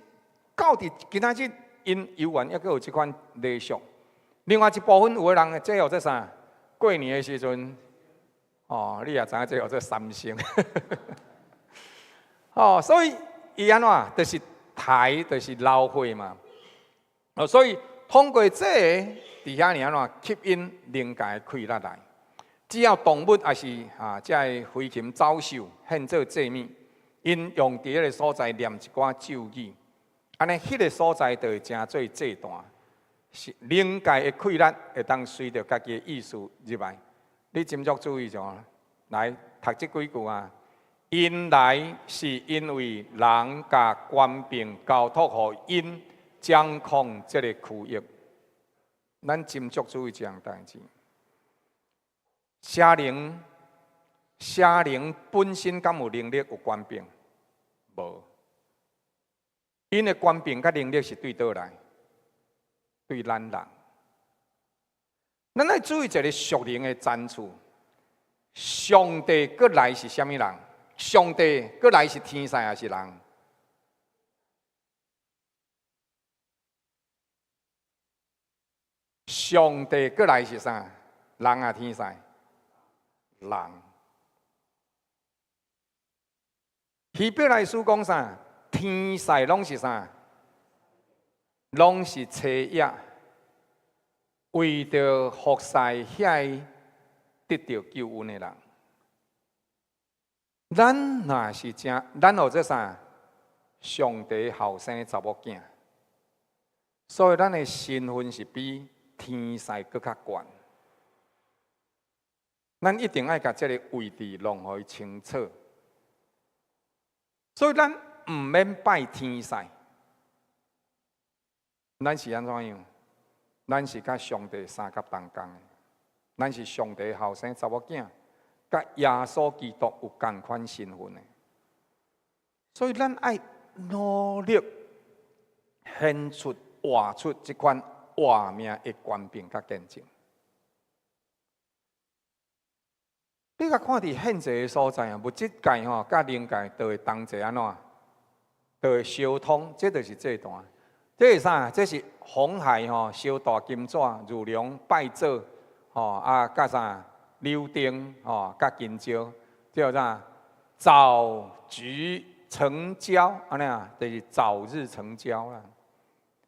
到佇今仔日，𪜶猶原猶閣有這款禮俗。另外一部分有的人，這叫做啥？過年的時陣，哦，你也知影這叫做三牲。哦，所以伊按怎？就是抬，就是流血嘛。哦，所以。通過這个，佇遐爾按怎吸引靈界的氣力來。只要動物抑是啊，這个飛禽走獸獻做祭物，𪜶用佇彼个所在念一寡咒語，按呢，彼个所在就會成做祭壇，是靈界的氣力會當隨著家己的意思入來。你斟酌注意者，來讀這幾句啊。𪜶來是因為人共權柄交託予𪜶掌控這个區域。咱斟酌注意這項代誌。邪靈，邪靈本身敢有能力有權柄？無。𪜶的權柄佮能力是對佗來？對咱人。咱愛注意一个屬靈的層次。上帝閣來是啥物人？上帝閣來是天使抑是人？上帝閣來是啥？人啊，天使？人。希伯來書講啥？天使攏是啥？攏是差役，為著服侍遐个得著救恩的人。咱若是正，咱號做啥？上帝後生查某囝，所以咱的身份是比天使閣較懸。咱一定愛共這个位置弄予伊清楚。所以咱毋免拜天使，咱是按怎樣？咱是佮上帝相佮同工的，咱是上帝後生查某囝，佮耶穌基督有仝款身份的。所以咱愛努力顯出、活出這款活命的權柄佮見證。你共看佇獻祭的所在啊，物質界吼，佮靈界就會同齊按怎？就會相通，這就是祭壇。這是啥？這是紅海吼，燒大金紙、如龍拜祖吼，啊，佮啥？柳丁吼，佮金蕉，這叫啥？早日成交，按呢啊，就是早日成交啦。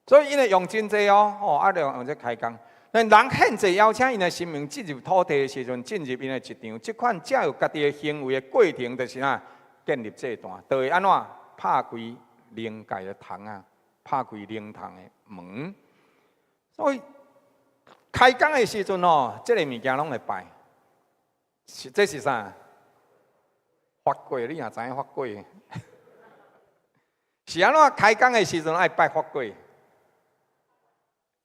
所以𪜶會用真濟哦，吼，啊，用這開工。但人獻祭邀請𪜶的神明進入土地的時陣，進入𪜶的日場，這款才有家己的行為的過程，就是啥？建立祭壇，就會按怎拍開靈界的窗仔，拍開靈堂的門。所以開工的時陣吼，這个物件攏會拜。是這是啥？發粿，你若知影發粿？是按怎開工的時陣愛拜發粿？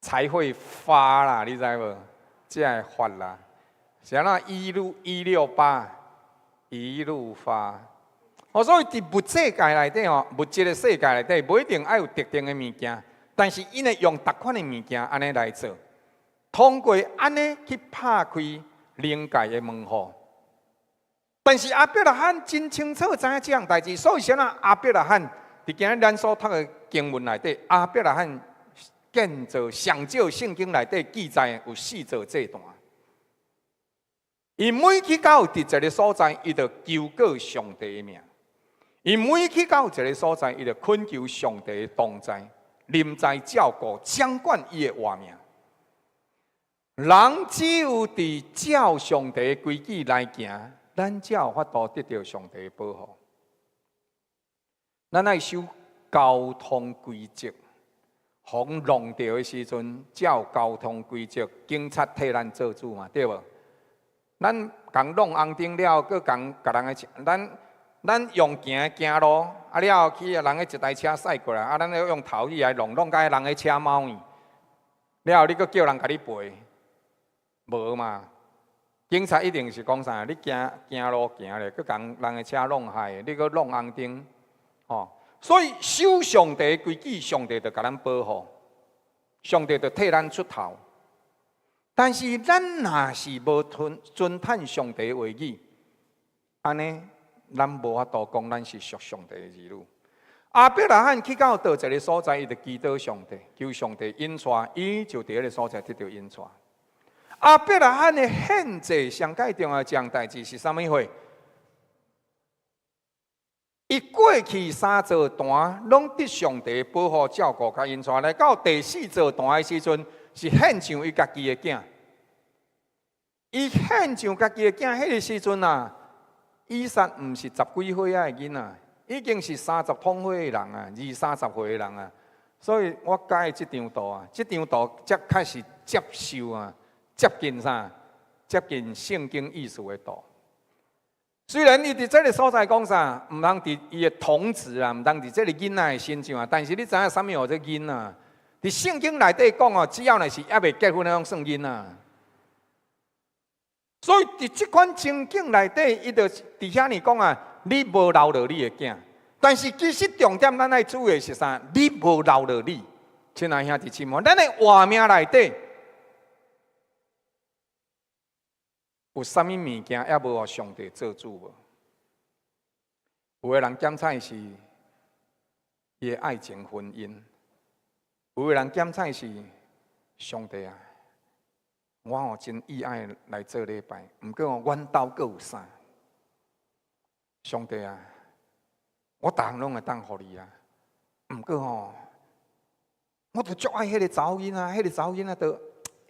才會發啦，你知無？才會發啦。是按怎一路168，一路發。哦，所以佇物質界內底吼，物質的世界內底，無一定愛有特定的物件，但是𪜶會用逐款的物件按呢來做，通過按呢去拍開靈界的門戶。但是亞伯拉罕真清楚知影這項代誌，所以啥物亞伯拉罕佇今日咱所讀的經文內底，亞伯拉罕建造上少聖經內底記載有四座祭壇。伊每去到佇一个所在，伊就求告上帝的名；伊每去到一个所在，伊就懇求上帝的同在、臨在照顧、掌管伊的活命。人只有佇照上帝的規矩來行，咱才有法度得著上帝的保護。咱愛守交通規則，予弄著的時陣，照交通規則，警察替咱做主嘛，對無？咱共弄紅燈了，閣共共人的車，咱用行行路，啊了後去啊，人的一台車駛過來，啊咱欲用頭去來弄，弄共彼人的車貓去，了後你閣叫人共你賠，無嘛？警察一定是講啥？你行行路行咧，閣共人的車弄害，你閣弄紅燈，吼！所以守上帝的規矩，上帝就共咱保護，上帝就替咱出頭。但是咱若是無遵趁上帝話語，按呢，咱無法度講咱是屬上帝的兒女。亞伯拉罕去到佗一个所在，伊就祈禱上帝，求上帝引帶，伊就佇彼个所在得著引帶。亞伯拉罕的獻祭上蓋重要一項代誌是啥物貨？伊過去三座壇，攏得上帝保護照顧共引帶，來到第四座壇的時陣，是獻上伊家己的囝。伊獻上家己的囝，彼个時陣啊，以撒毋是十幾歲仔的囡仔，已經是三十通歲的人啊，二三十歲的人啊。所以我佮意這張圖啊，這張圖才開始接受啊，接近啥？接近聖經意思的圖。雖然伊佇這个所在講啥，毋通佇伊的童子啊，毋通佇這个囡仔的身上啊，但是你知影啥物號做囡仔？佇聖經內底講哦，只要若是猶未結婚的攏算囡仔。所以佇這款情景內底，伊就佇遐爾講啊，你無留落你的囝，但是其實重點咱愛注意的是啥？你無留落你，親愛兄弟姊妹，咱的活命內底有啥物物件猶無予上帝做主無？有的人檢採是伊的愛情婚姻，有的人檢採是上帝啊。我吼真意愛來做禮拜，毋過吼，阮兜閣有啥？上帝啊，我逐項攏會當予你啊。毋過吼，我就足愛彼个查某囡仔，彼个查某囡仔都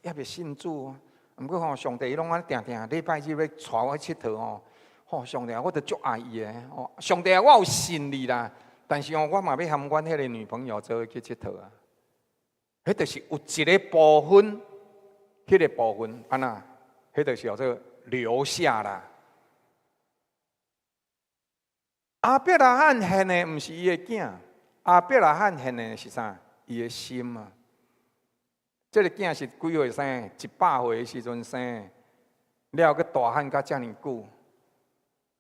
猶未信主。毋過吼，上帝伊攏按呢定定禮拜日欲帶我去𨑨迌吼。吼，上帝啊，我就足愛伊的。吼，上帝啊，我有信你啦，但是吼，我嘛欲和阮彼个女朋友做伙去𨑨迌啊。彼就是有一个部分。彼个部分按怎？彼就是叫做留下啦。亞伯拉罕獻的毋是伊的囝，亞伯拉罕獻的是啥？伊的心啊。這个囝是幾歲生？100歲的時陣生，了後閣大漢甲遮爾久，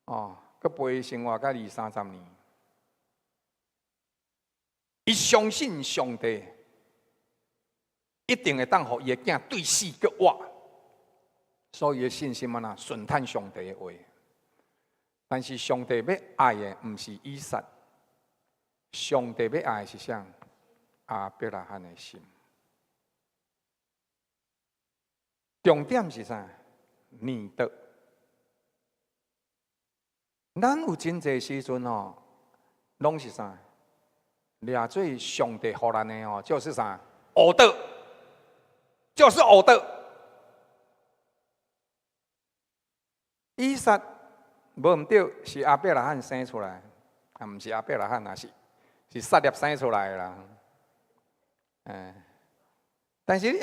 哦，閣陪伊生活甲二三十年。伊相信上帝。一定會當予伊的囝對死閣活，所以伊的信心按怎順趁上帝的話。但是上帝欲愛的毋是以撒，上帝欲愛的是啥？亞伯拉罕的心。重點是啥？你的。咱有真濟時陣吼，攏是啥？掠做上帝予咱的吼，就是啥？我的。就是我的。以撒無毋對，是亞伯拉罕生出來，啊，毋是亞伯拉罕啊，是撒拉生出來的啦。嗯，但是，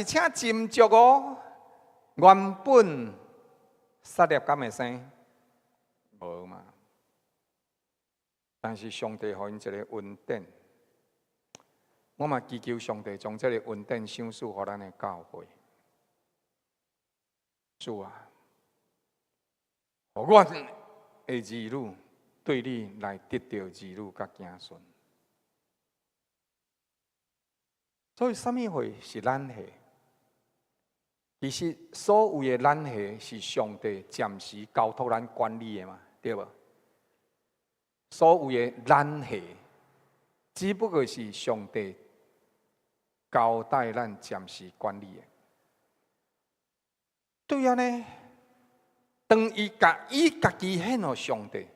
請斟酌哦，原本撒拉敢會生？無嘛。但是上帝予𪜶一个恩典。我嘛祈求上帝將這个恩典賞賜予咱的教會。主啊，予阮的兒女對你來得著兒女佮子孫。所以，啥物貨是咱的？其實，所謂的咱的，是上帝暫時交託咱管理的嘛，對無？所謂的咱的，只不過是上帝交代咱暫時管理的。對按呢，當伊共伊家己獻予上帝，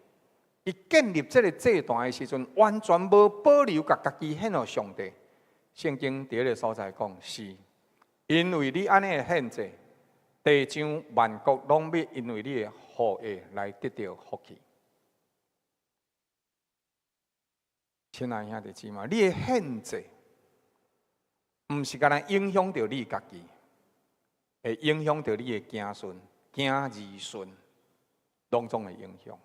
伊建立這个祭壇的時陣，完全無保留共家己獻予上帝。聖經佇彼个所在講，是因為你按呢的獻祭，地上萬國攏欲因為你的後裔來得著福氣。親愛兄弟姊妹，你的獻祭，毋是干焦影響著你家己，會影響著你的子孫、子兒孫，攏總會影響。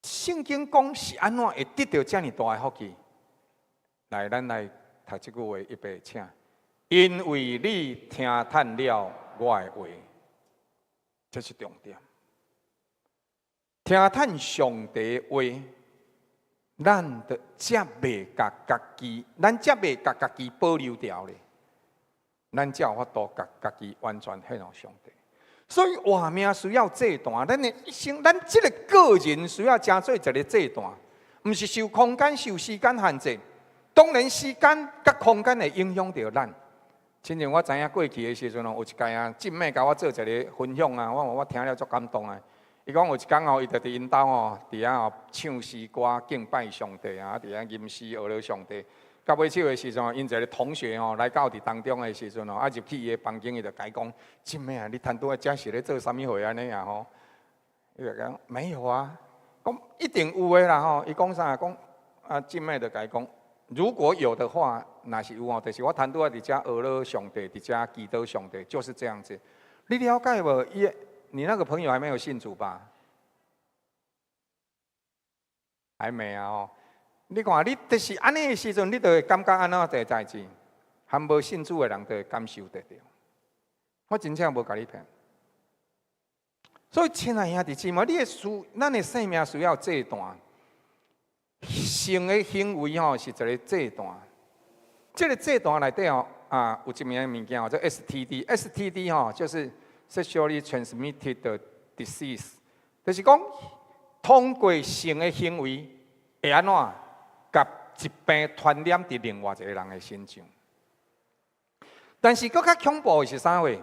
聖經講是按怎會得著遮爾大的福氣？來，咱來讀這句話，預備，請。因為你聽趁了我的話，這是重點。聽趁上帝的話，咱就才袂共家己，咱才袂共家己保留牢咧，咱才有法度共家己完全獻予上帝。所以活命需要祭壇，咱的一生，咱這个個人需要成做一个祭壇，毋是受空間、受時間限制。當然，時間佮空間會影響著咱。親像我知影過去的時陣哦，有一擺啊，靜妹共我做一个分享啊，我我聽了足感動啊。伊講有一工哦，伊就佇𪜶兜哦，佇遐哦唱詩歌敬拜上帝啊，佇遐吟詩學了上帝。到尾手的時陣，𪜶一个同學哦來到佇當中的時陣哦，啊入去伊的房間，伊就共伊講：靜妹啊，你拄拄仔遮是咧做啥物貨按呢啊吼？伊就講沒有啊，講一定有的啦吼。伊講啥？講啊，靜妹就共伊講。如果有的話，若是有哦，就是我拄拄仔佇遮學了上帝，佇遮祈禱上帝，就是這樣子。你了解無？伊，你那個朋友還沒有信主吧？還沒啊？哦，你看，你就是按呢的時陣，你就會感覺按怎一个代誌，含無信主的人就會感受得著。我真正無共你騙。所以，親愛兄弟姊妹，你的需，咱的生命需要祭壇。性的行為吼是一个祭壇，這个祭壇內底吼啊有一名物件叫 STD，STD 吼就是 sexually transmitted disease，就是講通過性的行為會按怎共疾病傳染佇另外一個人的身上。但是閣較恐怖的是啥貨？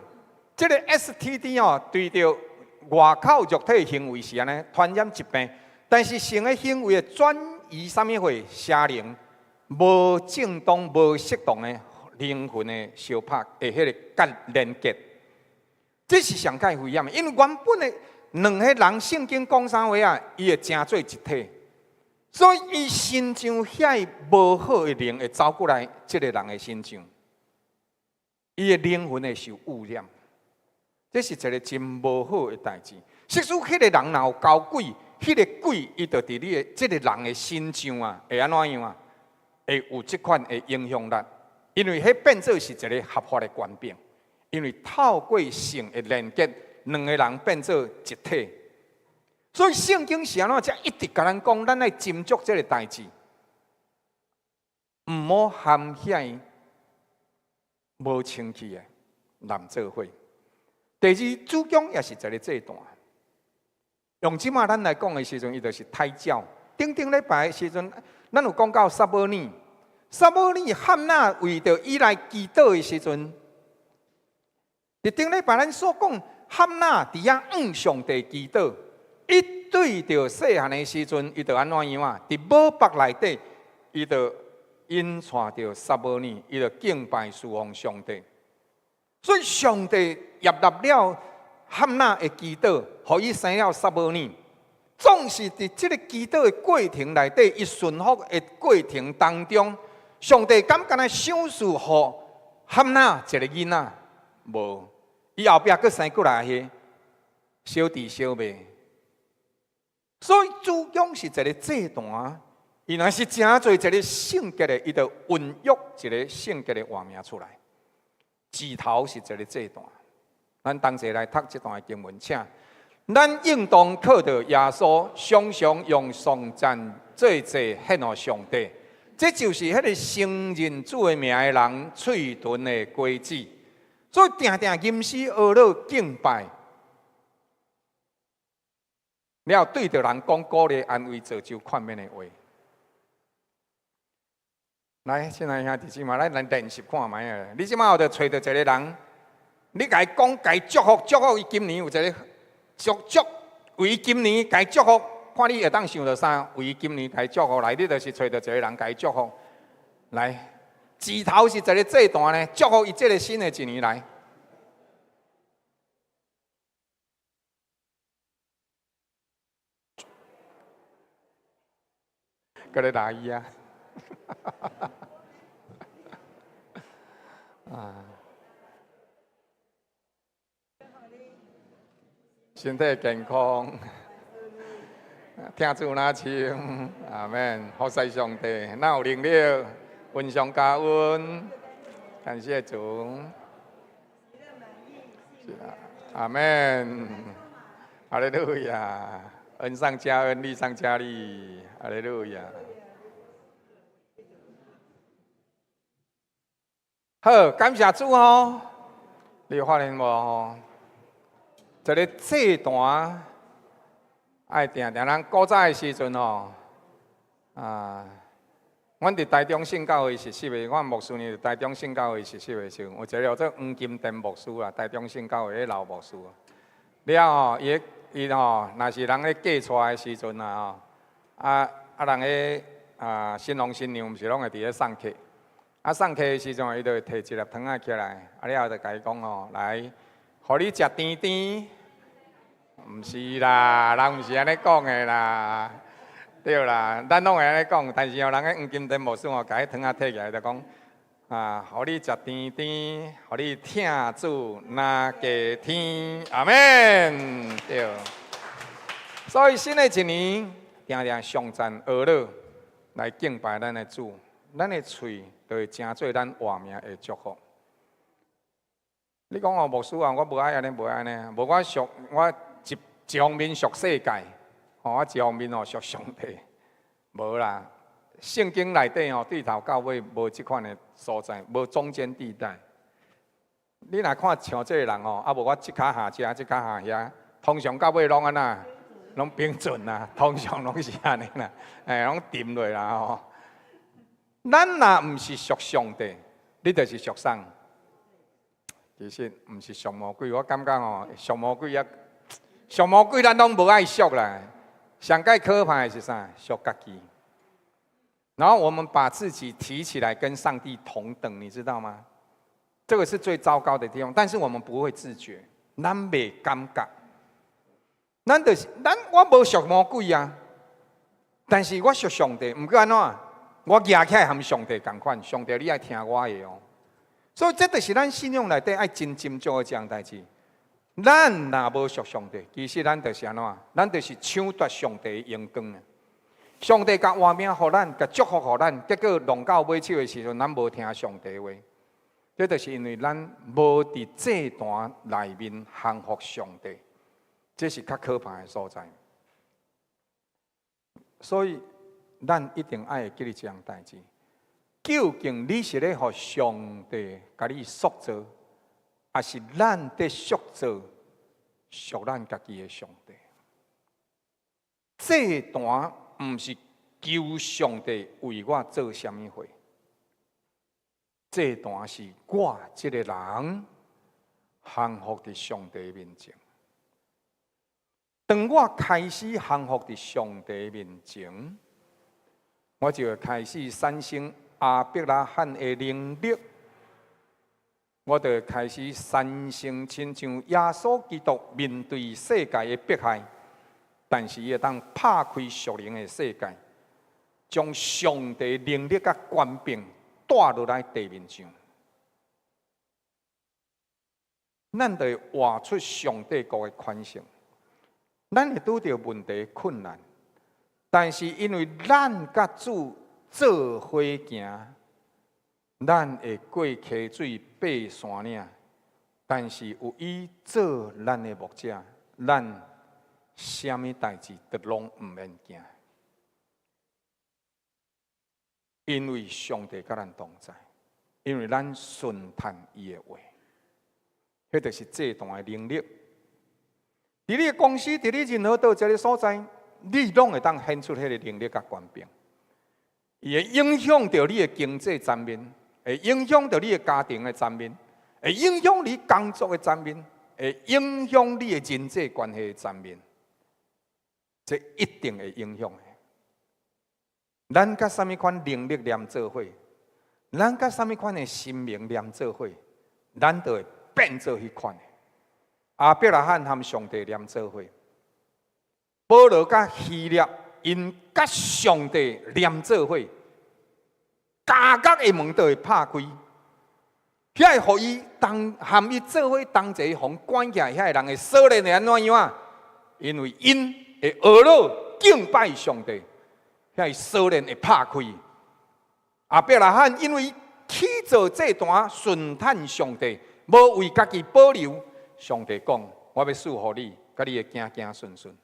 這个 STD 吼對著外口肉體行為是按呢傳染疾病，但是性的行為會轉移啥物貨？邪靈無正當、無適當的靈魂的相拍的彼个結連結，這是上蓋危險的。因為原本的兩个人，聖經講啥話啊？伊會成做一體，所以伊身上遐無好的靈會走過來，這个人的身上，伊的靈魂會受污染。這是一个真無好的代誌。即使彼个人若有交鬼，彼个鬼伊就佇你的這个人的身上啊，會按怎樣啊？會有這款的影響力，因為彼變做是一个合法的權柄，因為透過性的連結，兩个人變做一體。所以聖經是按怎才一直共咱講，咱愛斟酌這个代誌，毋好含遐無清氣的人做伙。第二，子宮也是一个祭壇。用這馬咱來講的時陣，伊就是胎教。頂頂禮拜的時陣，咱有講到撒母耳，撒母耳漢娜為著伊來祈禱的時陣，佇頂禮拜咱所講，漢娜佇遐向上帝祈禱，伊對著細漢的時陣，伊就按怎樣啊？佇母腹內底，伊就引帶著撒母耳，伊就敬拜侍奉上帝。所以上帝接納了漢娜的祈禱，予伊生了撒母耳。總是佇這个祈禱的過程內底，伊順服的過程當中，上帝敢干焦賞賜予漢娜一个囡仔？無，伊後壁閣生過來彼小弟小妹。所以子宮是一个祭壇，伊若是成做一个聖潔的，伊就孕育一个聖潔的活命出來。舌頭是一个祭壇，咱同齊來讀這段經文，請。咱應當靠著耶穌，常常用頌讚做祭獻予上帝。這就是彼個承認主的名的人喙唇的果子。所以定定吟詩學樂敬拜，了對著人講鼓勵、安慰、造就、勸勉的話。來，親愛兄弟姊妹，咱來練習看覓啊！你這馬後就揣著一個人，你共伊講，共伊祝福，祝福伊今年有一个祝祝，為今年共伊祝福，看你會當想著啥？為今年共伊祝福來，你就是揣著一個人共伊祝福。來，舌頭是一个祭壇呢，祝福伊這个新的一年來。閣咧拉伊啊！啊！身體健康，聽主若深，阿們，服侍上帝，咱有能力，恩上加恩，感謝主。阿們，哈利路亞，恩上加恩，利上加利，哈利路亞。好，感謝主哦，你有發現無吼？這个祭壇愛定定，咱古早的時陣吼，啊，阮佇台中聖教會實習的，阮牧師呢佇台中聖教會實習的時陣，有一个叫做黃金田牧師啦，台中聖教會彼老牧師。了後，伊伊吼，若是人咧嫁娶的時陣啊吼，啊啊人彼啊新郎新娘毋是攏會佇咧送客，啊送客的時陣，伊就會提一粒糖仔起來，啊了後就共伊講吼，來，予你食甜甜。毋是啦，人毋是按呢講的啦，對啦，咱攏會按呢講，但是哦，人彼黃金田牧師哦，共彼糖仔提起來就講，啊，予你食甜甜，予你疼主若過天，阿們，對。所以新的一年，定定頌讚呵咾來敬拜咱的主，咱的喙就會成做咱活命的祝福。你講哦，牧師啊，我無愛按呢，無愛按呢，無我屬我。一方面屬世界，吼，啊一方面哦屬上帝，無啦。聖經內底吼，對頭到尾無這款的所在，無中間地帶。你若看像這个人吼，啊無我這跤下這，這跤下遐，通常到尾攏按怎？攏平準啦，通常攏是按呢啦，欸，攏沉落啦吼。咱若毋是屬上帝，你就是屬啥？其實毋是屬魔鬼，我感覺吼，屬魔鬼也。屬魔鬼，咱攏無愛屬啦。上蓋可怕的是啥？屬家己。然後我們把自己提起來跟上帝同等，你知道嗎？這個是最糟糕的地方。但是我們不會自覺，咱袂感覺。咱就是咱，我無屬魔鬼啊，但是我屬上帝。毋過按怎？我舉起來和上帝仝款，上帝你愛聽我的哦。所以這就是咱信仰內底愛真斟酌的這項代誌。咱若無屬上帝，其實咱就是按怎？咱就是搶奪上帝的榮光啊！上帝共活命予咱，共祝福予咱，結果弄到尾手的時陣，咱無聽上帝話。這就是因為咱無佇祭壇內面降服上帝，這是較可怕的所在。所以，咱一定愛會記得這項代誌。究竟你是咧予上帝共你塑造，抑是咱佇塑造屬咱家己的上帝？祭壇毋是求上帝為我做啥物貨，祭壇是我這個人降服佇上帝面前。當我開始降服佇上帝面前，我就會開始產生亞伯拉罕的能力，我就會開始產生親像耶穌基督面對世界的迫害，但是伊會當拍開屬靈的世界，將上帝能力佮權柄帶落來地面上，咱就會活出上帝國的權勢。咱會拄著問題困難，但是因為咱佮主做伙行，咱會過溪水爬山嶺，但是有伊做咱的牧者，咱啥物代誌都攏毋免驚，因為上帝佮咱同在，因為咱順從伊的話，彼就是祭壇的能力。佇你的公司，佇你任何佗一个所在，你攏會當顯出彼个能力佮權柄。伊會影響著你的經濟層面，會影響著你的家庭的層面，會影響你工作的層面，會影響你的人際關係的層面。這一定會影響的。咱佮啥物款能力連做伙，咱佮啥物款的神明連做伙，咱就會變做彼款的。亞伯拉罕和上帝連做伙，保羅佮希臘 𪜶佮上帝連做伙，監獄的門都會拍開。遐個予伊當含伊做伙同齊予關起來，遐個人的鎖鏈會按怎樣啊？因為𪜶會呵咾敬拜上帝，遐個鎖鏈會拍開。亞伯拉罕因為起做祭壇順趁上帝，無為家己保留。上帝講：我欲賜予你，佮你的子子孫孫，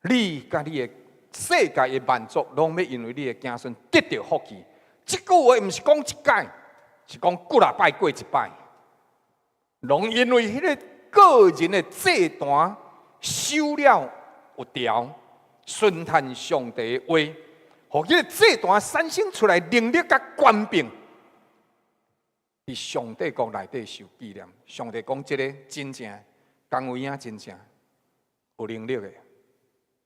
你佮你的世界的萬族，攏欲因為你的子孫得著福氣。這句話毋是講一擺，是講幾若擺過一擺，攏因為彼个個人的祭壇守了有條，順趁上帝的話，予彼个祭壇產生出來能力佮權柄，佇上帝國內底受紀念。上帝講這个真正，江有影真正有能力的，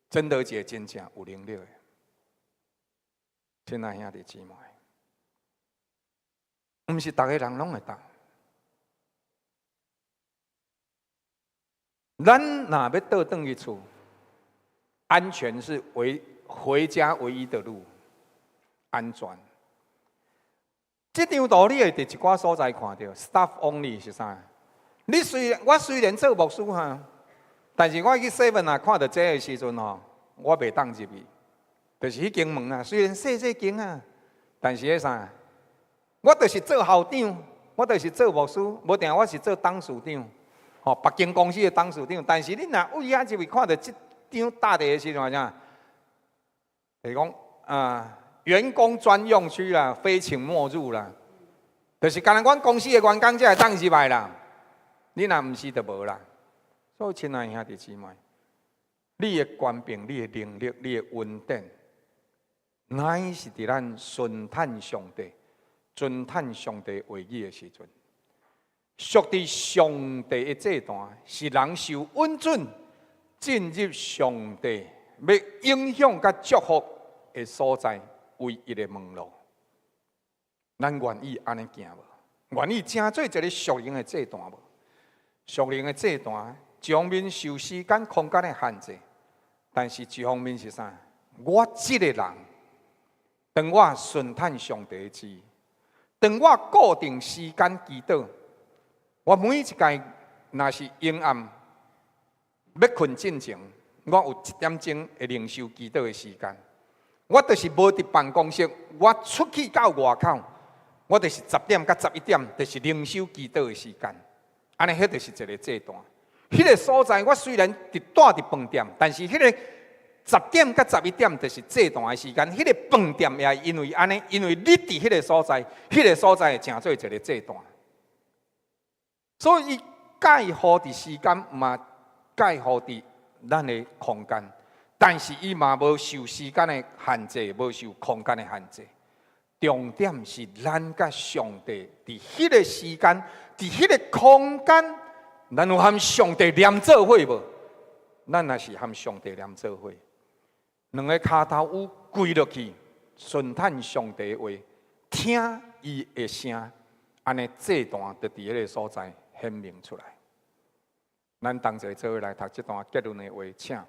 真德姐真正有能力的，親愛兄弟姊妹。毋是逐个人攏會當。咱若欲倒轉去厝，安全是唯回家唯一的路，安全。這張圖你會佇一寡所在看著，staff only 是啥？你雖然我雖然做牧師哈，但是我去 seven 啊看著這个時陣吼，我袂當入去，就是彼間門啊，雖然細細間啊，但是彼啥？我就是做校長，我就是做牧師，無定我是做董事長，吼，別間公司的董事長。但是你若位遐入去看著這張貼佇的時陣，啥？就是講啊，員工專用區啦，非請莫入啦，就是干焦阮公司的員工才會當入來啦。你若毋是，就無啦。所以，親愛兄弟姊妹，你的權柄、你的能力、你的恩典，乃是佇咱順趁上帝、遵趁上帝話語的時陣，屬佇上帝的祭壇，是人受允准進入上帝欲影響佮祝福的所在，唯一的門路。咱願意按呢行無？願意成做一个屬靈的祭壇無？屬靈的祭壇，一方面受時間、空間的限制，但是一方面是啥？我這个人，當我順趁上帝的旨意，當我固定時間祈禱，我每一屆若是昏暗欲睏進前，我有一點鐘的靈修祈禱的時間。我就是無佇辦公室，我出去到外口，我就是十點到十一點，就是靈修祈禱的時間。按呢，彼就是一个祭壇。彼个所在，我雖然佇蹛佇飯店，但是彼个十點到十一點就是祭壇的時間。彼个飯店也因為按呢，因為你佇彼个所在，彼个所在會成做一个祭壇。所以，伊介乎佇時間，嘛介乎佇咱的空間，但是伊嘛無受時間的限制，無受空間的限制。重點是咱佮上帝佇彼个時間，佇彼个空間，咱有和上帝連做伙無？咱若是和上帝連做伙，兩个跤頭趺跪落去，順趁上帝的話，聽伊的聲，按呢祭壇就佇彼个所在顯明出來。咱同齊做伙來讀這段結論的話，請。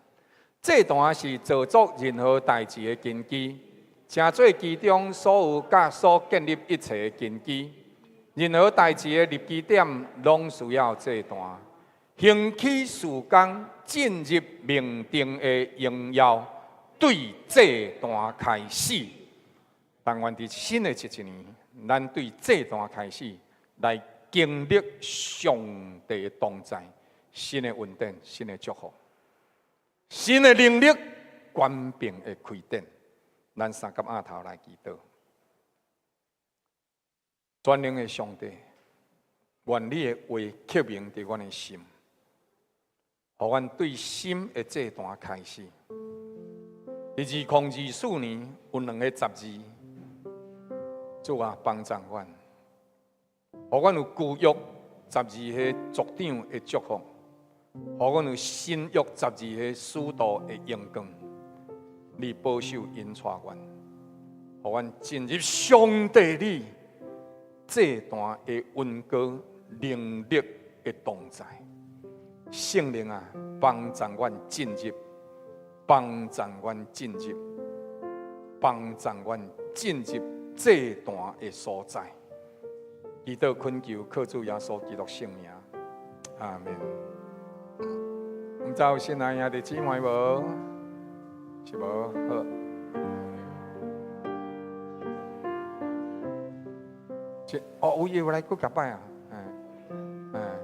祭壇是造作任何代誌的根基，成做其中所有佮所建立一切的根基。任何代誌的立基點，攏需要祭壇。興起事工進入命定的榮耀，對祭壇開始。但願佇新的一年，咱對祭壇開始來經歷上帝的同在，新的恩典、新的祝福、新的能力、權柄的開展。咱三佮額頭來祈禱。全能的上帝，願你的話刻銘佇阮的心，予阮對新的祭壇開始。佇2024年有兩個十字，主啊，幫助阮，予阮有舊約十字的族長的祝福，予阮有新約十字的使徒的榮光。你保守引帶阮，予阮進入上帝你祭壇的恩膏能力的同在。聖靈啊，幫助阮進入，幫助阮進入。幫助阮進入祭壇的所在。祈禱懇求，靠主耶穌基督聖名，阿們。毋知有新來兄弟姊妹無？是無？好。哦，有伊有來閣幾擺啊？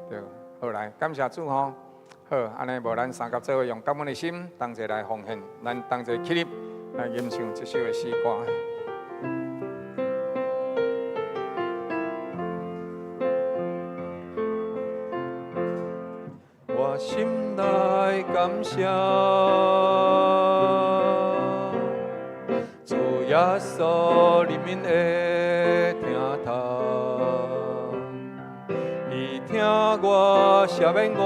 對，好來，感謝主吼。好，按呢無咱三甲做伙用感恩的心，同齊來奉獻，咱同齊起立來吟唱這首的詩歌。我心內感謝，主耶穌憐憫的疼痛，伊疼我，赦免我，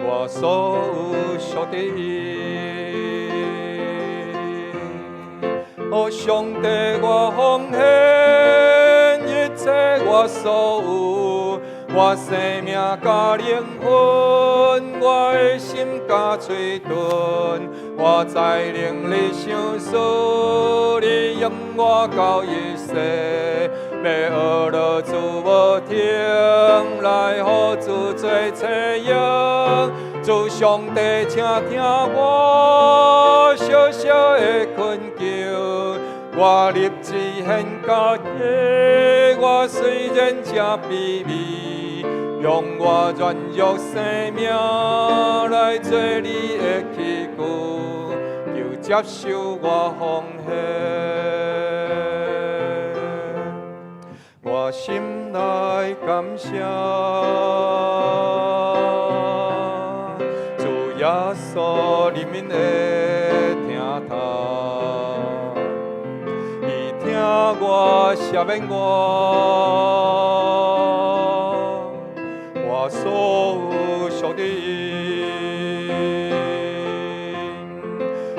我所有屬佇伊。哦，上帝，我奉獻一切我所有，我生命佮靈魂，我的心佮喙唇，我才能你賞賜，你用我到一世，欲學落主無停，來予主做冊用。主上帝，請聽我小小的懇求，我立志獻家己，我雖然誠卑微，用我軟弱生命來做你的器具，求接受我奉獻。我心內感謝，主耶穌憐憫的疼痛，伊疼我，赦免我，我所有屬佇伊。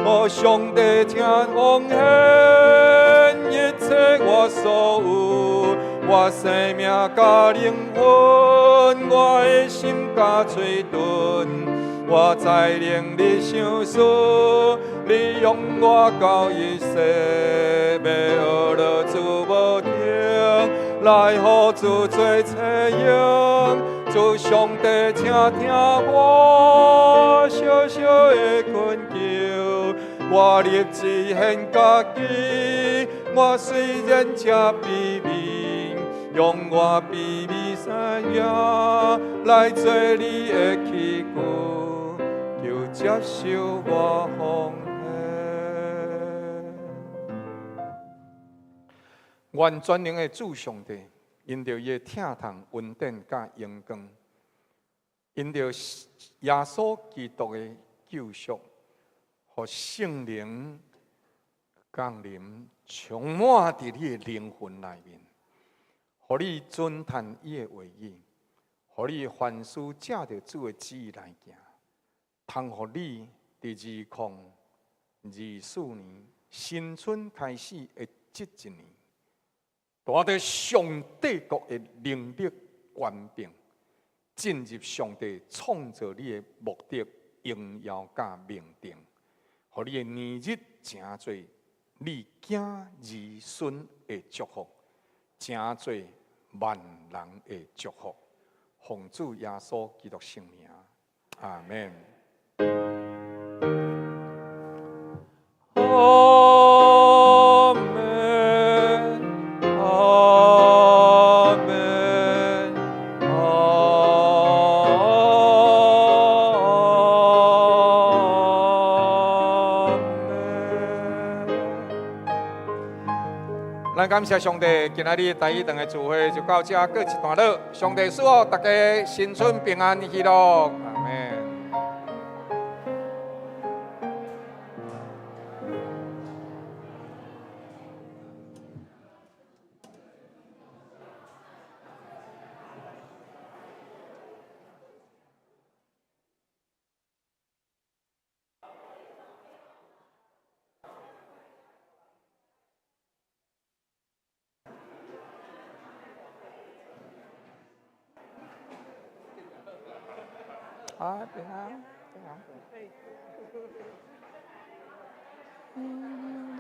哦，上帝，請奉獻一切我所有，我生命佮靈魂，我的心佮喙唇，我才能你賞賜，你用我到一世，欲學落主無停，來予主做冊用。主上帝，請聽我小小的懇求，我立志獻家己，我雖然誠卑微，用我卑微生命來做你的器具，求接受我奉獻。願全能的主上帝，因著伊的疼痛、恩典佮榮光，因著耶穌基督的救贖，予聖靈降臨，充滿佇你的靈魂內面，予你遵趁伊的話語，予你凡事照著主的旨意來行，通予你佇2024年新春開始的這一年，帶著上帝國的能力權柄，進入上帝創造你的目的、榮耀佮命定，予你的年日成做你囝兒孫的祝福，成做萬人的祝福。奉主耶穌基督聖名，阿們。阿們，阿們，阿們。咱感謝上帝，今仔日台語堂的聚會就到這告一段落。上帝賜福大家新春平安喜樂，阿們。啊，平安，平安。嗯。